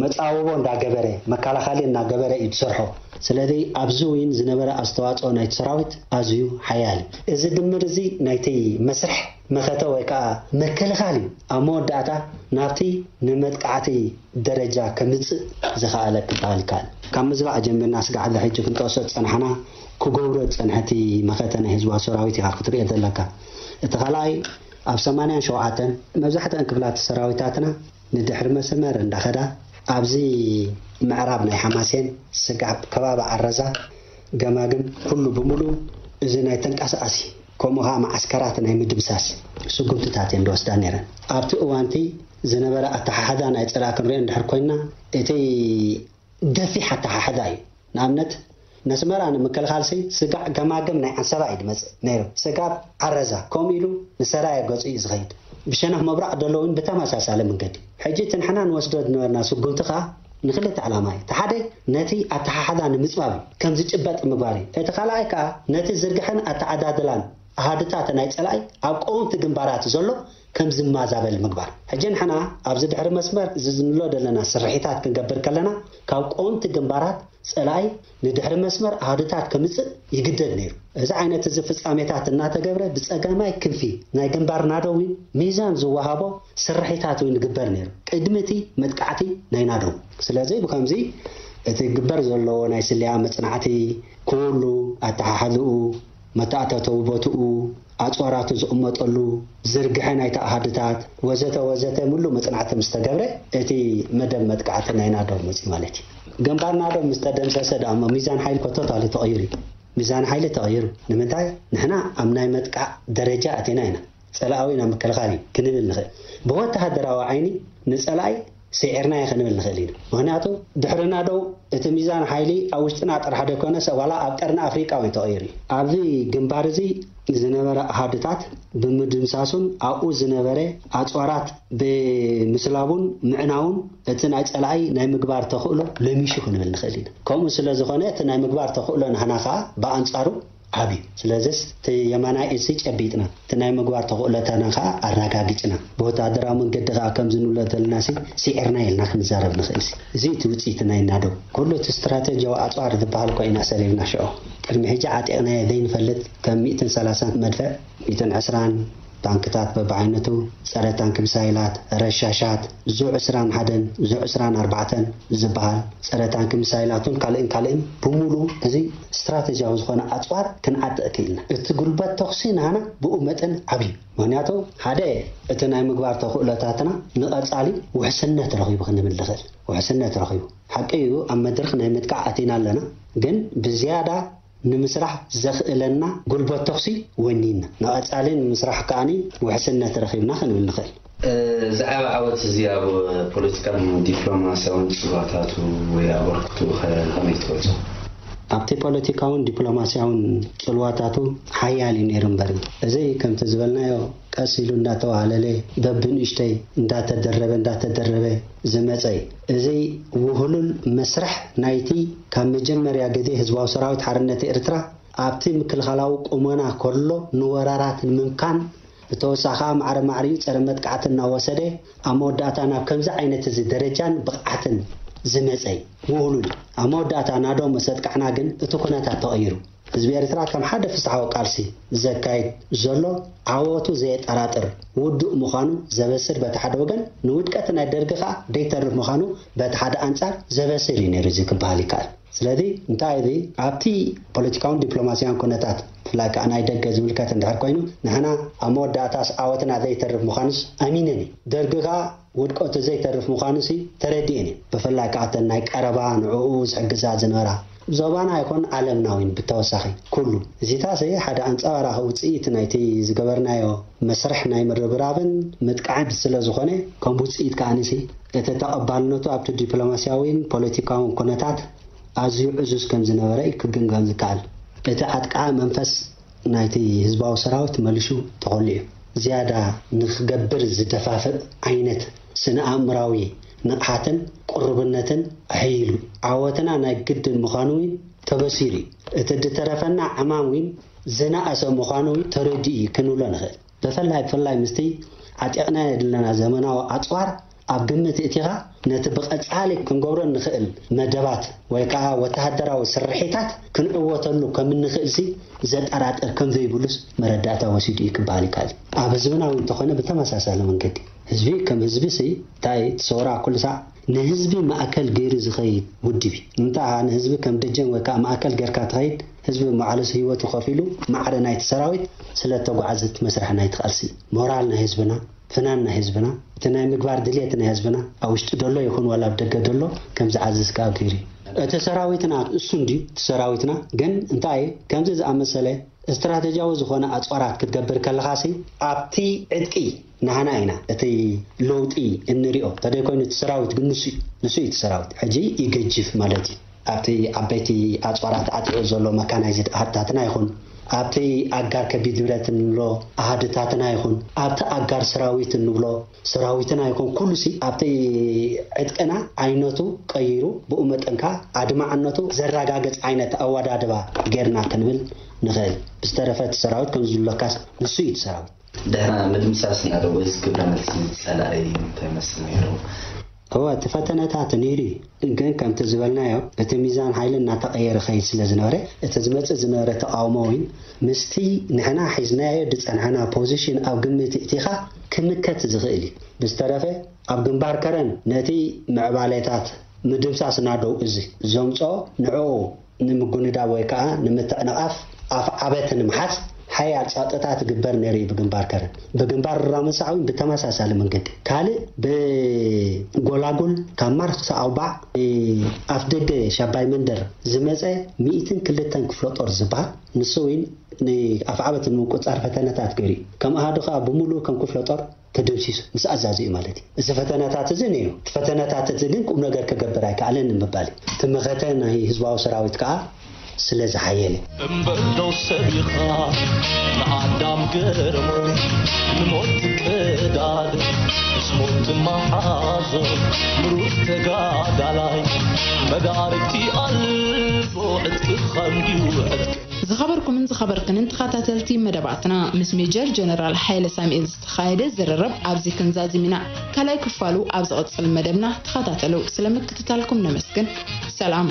መጻወቦ እንዳገበረ መከላኸሊ እናገበረ እዩ ዝሰርሖ። ስለዚ ኣብዚ እውን ዝነበረ ኣስተዋፅኦ ናይቲ ሰራዊት ኣዝዩ ሓያል እዩ። እዚ ድምር እዚ ናይቲ መስርሕ መኸተ ወይ ከዓ ምክልኻል እዩ ኣብ መወዳእታ ናብቲ ንመጥቃዕቲ ደረጃ ከምፅእ ዝኸኣለ ክበሃል ይከኣል። ካብ ምዝባዕ ጀሚርና ስጋዕ ሕዚ ሕጂ ክንጠቕሶ ዝፀናሕና ክገብሮ ዝፀንሐ እቲ መኸተ ናይ ህዝባዊ ሰራዊት ኢኻ ክትርእዮ ዘለካ። እቲ ካልኣይ ኣብ ሰማንያን ሸውዓተን መብዛሕትአን ክፍላት ሰራዊታትና ንድሕሪ መስመር እንዳኸዳ ኣብዚ ምዕራብ ናይ ሓማሴን ስጋብ ከባቢ ዓረዛ ገማግም ኩሉ ብምሉ እዚ ናይ ተንቀሳኣሲ ከምኡ ከዓ መዓስከራት ናይ ምድምሳስ ስጉምትታት እየን ዝወስዳ ነይረን። ኣብቲ እዋንቲ ዝነበረ ኣተሓሕዛ ናይ ጸላኢ ክንሪኦ እንድሕር ኮይንና እቲ ገፊሕ ኣተሓሕዛ እዩ። ንኣብነት ነስመራ ንምክልኻልሲ ስጋዕ ገማግም ናይ ዓንሰባ እዩ ዝመጽእ ነይሩ። ስጋብ ዓረዛ ከምኡ ኢሉ ንሰራየ ገጹ እዩ ዝኸይድ። ብሸነኽ ምብራቕ ዘሎ እውን ብተመሳሳሊ መንገዲ። ሕጂ እቲ ንሕና ንወስዶ ዝነበርና ስጉምቲ ከኣ ንክልተ ዕላማ እዩ። እቲ ሓደ ነቲ ኣተሓሕዛ ንምጽባብ እዩ፣ ከም ዝጭበጥ ምግባር እዩ። እቲ ካልኣይ ከኣ ነቲ ዝርግሐን ኣተዓዳድላን ኣሃዱታት ናይ ጸላኢ ኣብ ቀወምቲ ግንባራት ዘሎ ከም ዝማዛበል ምግባር። ሕጂ ንሕና ኣብዚ ድሕሪ መስመር እዚ ዝንብሎ ዘለና ስርሒታት ክንገብር ከለና ካብ ቀወምቲ ግንባራት ጸላኢ ንድሕሪ መስመር ኣሃዱታት ከምጽእ ይግደድ ነይሩ። እዚ ዓይነት እዚ ፍጻሜታት እናተገብረ ብጸጋማይ ክንፊ ናይ ግንባር ናደው ሚዛን ዝወሃቦ ስርሒታት እውን ይግበር ነይሩ ቅድሚ እቲ መጥቃዕቲ ናይ ናደው። ስለዚ ብከምዚ እቲ ግበር ዘለዎ ናይ ስለያ መጽናዕቲ ኩሉ ኣተሓሕዝኡ፣ መተኣታተዊ ቦትኡ፣ ኣጽዋራቱ ዝቕመጠሉ፣ ዝርግሐ ናይቲ ኣሃዱታት ወዘተ ወዘተ ምሉእ መጽናዕቲ ምስ ተገብረ እቲ መደብ መጥቃዕቲ ናይ ናደው መጽዩ ማለት እዩ። ግንባር ናደው ምስ ተደምሰሰ ደኣ እሞ ሚዛን ሓይሊ ኮ ቶታሊ ተቐይሩ እዩ። ሚዛን ሓይሊ ተቐይሩ። ንምንታይ? ንሕና ኣብ ናይ መጥቃዕ ደረጃ ኣቲና ኢና። ጸላኣዊ ናብ ምክልኻል እዩ ክንብል ንኽእል። ብወተሃደራዊ ዓይኒ ንጸላኢ ስዒርናዮ ክንብል ንኽእል ኢና። ምኽንያቱ ድሕሪ ናደው እቲ ሚዛን ሓይሊ ኣብ ውሽጥና ጥራሕ ደይኮነስ ዋላ ኣብ ቀርኒ ኣፍሪቃ እውን ተቐይሩ እዩ። ኣብዚ ግንባር እዚ ዝነበረ ኣሃዱታት ብምድምሳሱን ኣብኡ ዝነበረ ኣፅዋራት ብምስላቡን ምዕናውን እቲ ናይ ፀላኢ ናይ ምግባር ተኽእሎ ለሚሹ ክንብል ንኽእል ኢና። ከምኡ ስለ ዝኾነ እቲ ናይ ምግባር ተኽእሎ ናህና ከዓ ብኣንፃሩ ዓብዩ። ስለዚስ እቲ የማናይ እዚ ጨቢጥና፣ እቲ ናይ ምግባር ተኽእሎታና ከዓ ኣረጋጊፅና፣ ብወታደራዊ መንገዲ ከዓ ከምዚ ንብሎ ዘለና ሲ ስዒርና ኢልና ክንዛረብ ንኽእል ሲ። እዚ እቲ ውፅኢት ናይ ናደው ኩሉ እቲ ስትራቴጂያዊ ኣፅዋር ዝበሃል እኮ ኢና ሰሊልና ሽዑ። ቅድሚ ሕጂ ዓጢቕናዮ ዘይንፈልጥ ከም ሚእትን ሰላሳን መድፍዕ፣ ሚእትን ዕስራን ታንክታት በብዓይነቱ፣ ጸረ ታንክ ሚሳይላት፣ ረሻሻት፣ ዙ ዕስራን ሓደን ዙ ዕስራን ኣርባዕተን ዝበሃል ጸረ ታንክ ሚሳይላቱን ካልእን ካልእን ብምሉኡ እዚ ስትራቴጂያዊ ዝኾነ ኣጽዋር ክንዓጥቕ ክኢልና። እቲ ጉልበት ተኹሲ ናህና ብኡ መጠን ዓብዩ። ምኽንያቱ ሓደ እቲ ናይ ምግባር ተኽእሎታትና ንቐጻሊ ውሕስነት ረኺቡ ክንብል ንኽእል። ውሕስነት ረኺቡ። ሓቂ እዩ ኣብ መድረኽ ናይ ምጥቃዕ ኣቲና ኣለና፣ ግን ብዝያዳ ንምስራሕ ዘኽእለና ጉልበት ተኹሲ ወኒና ንቐጻሊ ንምስራሕ ከኣኒ ውሕስነት ረኺብና ክንብል ንኽእል። እዚ ዓቢ ዓወት እዚ ኣብ ፖለቲካን ዲፕሎማስያውን ጽልዋታቱ ወይ ኣበርክትኡ ከ ከመይ ትገልጾ? ኣብቲ ፖለቲካውን ዲፕሎማስያውን ጽልዋታቱ ሓያል እዩ ነይሩ እምበር፣ እዚ ከምቲ ዝበልናዮ ቀስ ኢሉ እንዳተዋህለለ በብንእሽተይ እንዳተደረበ እንዳተደረበ ዝመጸ እዩ። እዚ ውህሉል መስርሕ ናይቲ ካብ መጀመርያ ግዜ ህዝባዊ ሰራዊት ሓርነት ኤርትራ ኣብቲ ምክልኻላዊ ቁመና ከሎ ንወራራት ንምምካን ብተወሳኺ ከዓ ማዕረ ማዕሪኡ ጸረ መጥቃዕቲ እናወሰደ ኣብ መወዳእታ ናብ ከምዚ ዓይነት እዚ ደረጃን ብቕዓትን ዝመጸ እዩ። ውህሉል እዩ። ኣብ መወዳእታ ናዶ ምስ ኣጥቃዕና ግን እቲ ኩነታት ተቐይሩ። ህዝቢ ኤርትራ ከም ሓደ ፍትሓዊ ቃልሲ ዘካይድ ዘሎ ዓወቱ ዘየጠራጥር ውዱእ ምዃኑ ዘበስር በቲ ሓደ ወገን፣ ንውድቀት ናይ ደርጊ ከኣ ደይተርፍ ምዃኑ በቲ ሓደ ኣንጻር ዘበስር እዩ ነይሩ እዚ ክበሃል ይከኣል። ስለዚ እንታይ እዚ ኣብቲ ፖለቲካውን ዲፕሎማስያውን ኩነታት ብፍላይ ከኣ ናይ ደገ ዝምልከት እንድሕር ኮይኑ ንሕና ኣብ መወዳእታስ ዓወትና ዘይተርፍ ምዃኑስ ኣሚነን እዩ። ደርጊ ከኣ ውድቀቱ ዘይተርፍ ምዃኑሲ ተረዲኤን እዩ። ብፍላይ ከኣ እተን ናይ ቀረባ ንዕኡ ዝሕግዛ ዝነበራ ዞባና ኣይኮን ዓለምና እውን ብተወሳኺ ኩሉ እዚታሲ ሓደ ኣንጸባራኺ ውጽኢት ናይቲ ዝገበርናዮ መስርሕ ናይ ምርብራብን ምጥቃዕን ስለ ዝኾነ ከም ውጽኢት ከኣንሲ እቲ ተቐባልነቱ ኣብቲ ዲፕሎማስያዊን ፖለቲካውን ኩነታት ኣዝዩ ዕዙዝ ከም ዝነበረ እዩ ክግምገም ዝከኣል። እቲ ኣጥቃዓ መንፈስ ናይቲ ህዝባዊ ሰራዊት መሊሹ ተኾሊዑ ዝያዳ ንክገብር ዝደፋፍእ ዓይነት ስነ ኣእምራዊ ንቕሓትን ቅሩብነትን ኣሕይሉ ዓወትና ናይ ግድን ምዃኑ እውን ተበሲሩ እዩ። እቲ ዝተረፈና ዕማም እውን ዝነኣሰ ምዃኑ እውን ተረዲኡ እዩ ክንብሎ ንኽእል። ብፍላይ ብፍላይ ምስቲ ዓጢቕናዮ ዘለና ዘመናዊ ኣፅዋር ኣብ ግምት እቲኻ ነቲ ብቐጻሊ ክንገብሮ እንኽእል መደባት ወይ ከኣ ወተሃደራዊ ስርሒታት ክንዕወተሉ ከም እንኽእልሲ ዘጠራጥር ከም ዘይብሉስ መረዳእታ ወሲዱ እዩ ክበሃል ይከኣል። ኣብ ህዝብና እውን እንተኾነ ብተመሳሳሊ መንገዲ ህዝቢ ከም ህዝቢሲ እንታይ እቲ ሰውራ ኩሉ ሳዕ ንህዝቢ ማእከል ገይሩ ዝኸይድ ውድብ እዩ። እንተ ንህዝቢ ከም ደጀን ወይ ከኣ ማእከል ጌርካ ትኸይድ ህዝቢ መዓልስ ህይወቱ ከፊሉ ማዕረ ናይቲ ሰራዊት ስለ እተጓዓዘት መስርሕ ናይቲ ቃልሲ ሞራል ናይ ህዝብና ፍናን ናይ ህዝብና፣ እቲ ናይ ምግባር ድልየት ናይ ህዝብና፣ ኣብ ውሽጢ ደሎ ይኹን ዋላ ኣብ ደገ ደሎ፣ ከም ዝዓዝዝ ከኣ ገይሩ እዩ። እቲ ሰራዊትና እሱ እንድዩ፣ እቲ ሰራዊትና ግን እንታይ ከምዚ ዝኣመሰለ ስትራተጂያዊ ዝኾነ ኣጽዋራት ክትገብር ከለኻሲ፣ ኣብቲ ዕጥቂ ናህና ኢና እቲ ለውጢ እንሪኦ። እንተደይኮይኑ እቲ ሰራዊት ግን ንሱ እዩ፣ ንሱ እዩ እቲ ሰራዊት። ሕጂ ይገጅፍ ማለት እዩ። ኣብቲ ዓበይቲ ኣጽዋራት ዓጢቑ ዘሎ መካናይዝድ ኣሃድታትና ይኹን፣ ኣብቲ ኣጋር ከቢድ ንብረት እንብሎ ኣሃድታትና ይኹን፣ ኣብቲ ኣጋር ሰራዊት እንብሎ ሰራዊትና ይኹን፣ ኩሉሲ ኣብቲ ዕጥቅና ዓይነቱ ቀይሩ፣ ብኡ መጠን ከኣ ኣድማዕነቱ ዘረጋግጽ ዓይነት ኣወዳድባ ጌርና ክንብል ንኽእል። ብዝተረፈ እቲ ሰራዊት ከም ዝብለካስ ንሱ እዩ እቲ ሰራዊት። ድሕሪ ምድምሳስ ናደው እዚ ግብረ መልሲ ጸላኢ እንታይ ይመስል ነይሩ? እወ፣ እቲ ፈተነታት ነይሩ እዩ። ግን ከምቲ ዝበልናዮ፣ እቲ ሚዛን ሓይሊ እናተቐየረ ይኸይድ ስለ ዝነበረ፣ እቲ ዝመጽእ ዝነበረ ተቓውሞ እውን ምስቲ ንሕና ሒዝናዮ ዝጸናሕና ፖዚሽን ኣብ ግምት እቲኻ ክምከት ዝኽእል እዩ። ብዝተረፈ፣ ኣብ ግንባር ከረን ነቲ ምዕባሌታት ምድምሳስ ናደው እዚ ዘምጽኦ ንዕኡ ንምጉንዳብ ወይ ከኣ ንምትዕንቓፍ ኣፍዓበት ንምሓዝ ሓያል ጸቕጥታት ይግበር ነይሩ እዩ ብግንባር ከረን። ብግንባር ራመሳዕ እውን ብተመሳሳሊ መንገዲ። ካልእ ብጎላጉል ካብ ማርስ ክሳብ ኣውባዕ ኣፍደገ ሻባይ መንደር ዝመጸ ሚእትን ክልተን ክፍለ ጦር ዝበሃል ንሱ እውን ንኣፍዓበት ንምቁጻር ፈተነታት ገይሩ እዩ። ከም ኣሃዱ ከኣ ብምሉኡ ከም ክፍለ ጦር ተደምሲሱ ምስ ኣዛዚኡ ማለት እዩ። እዚ ፈተነታት እዚ ነይሩ። እቲ ፈተነታት እዚ ግን ቁም ነገር ክገብር ኣይከኣለን ንምባል እዩ። እቲ መኸተ ናይ ህዝባዊ ሰራዊት ከዓ ስለ ዝሓየለ። እምበር ዶ ሰብ ኢኻ ንኣዳም ገርሞ ንሞት ትቀዳደ ምስ ሞት ትመሓዞ ምሩፅ ተጋዳላይ መዳርግቲ ኣልቦ ዕጥቅኻ እንድዩ ዕጥቂ። ዝኸበርኩምን ዝኸበርክንን ተኸታተልቲ መደባትና፣ ምስ ሜጀር ጀነራል ሓይለ ሳሙኤል ዝተኻየደ ዝርርብ ኣብዚ ክንዛዝም ኢና። ካልኣይ ክፋሉ ኣብ ዝቕጽል መደብና ተኸታተሉ። ስለ ምክትታልኩም ነመስግን። ሰላም።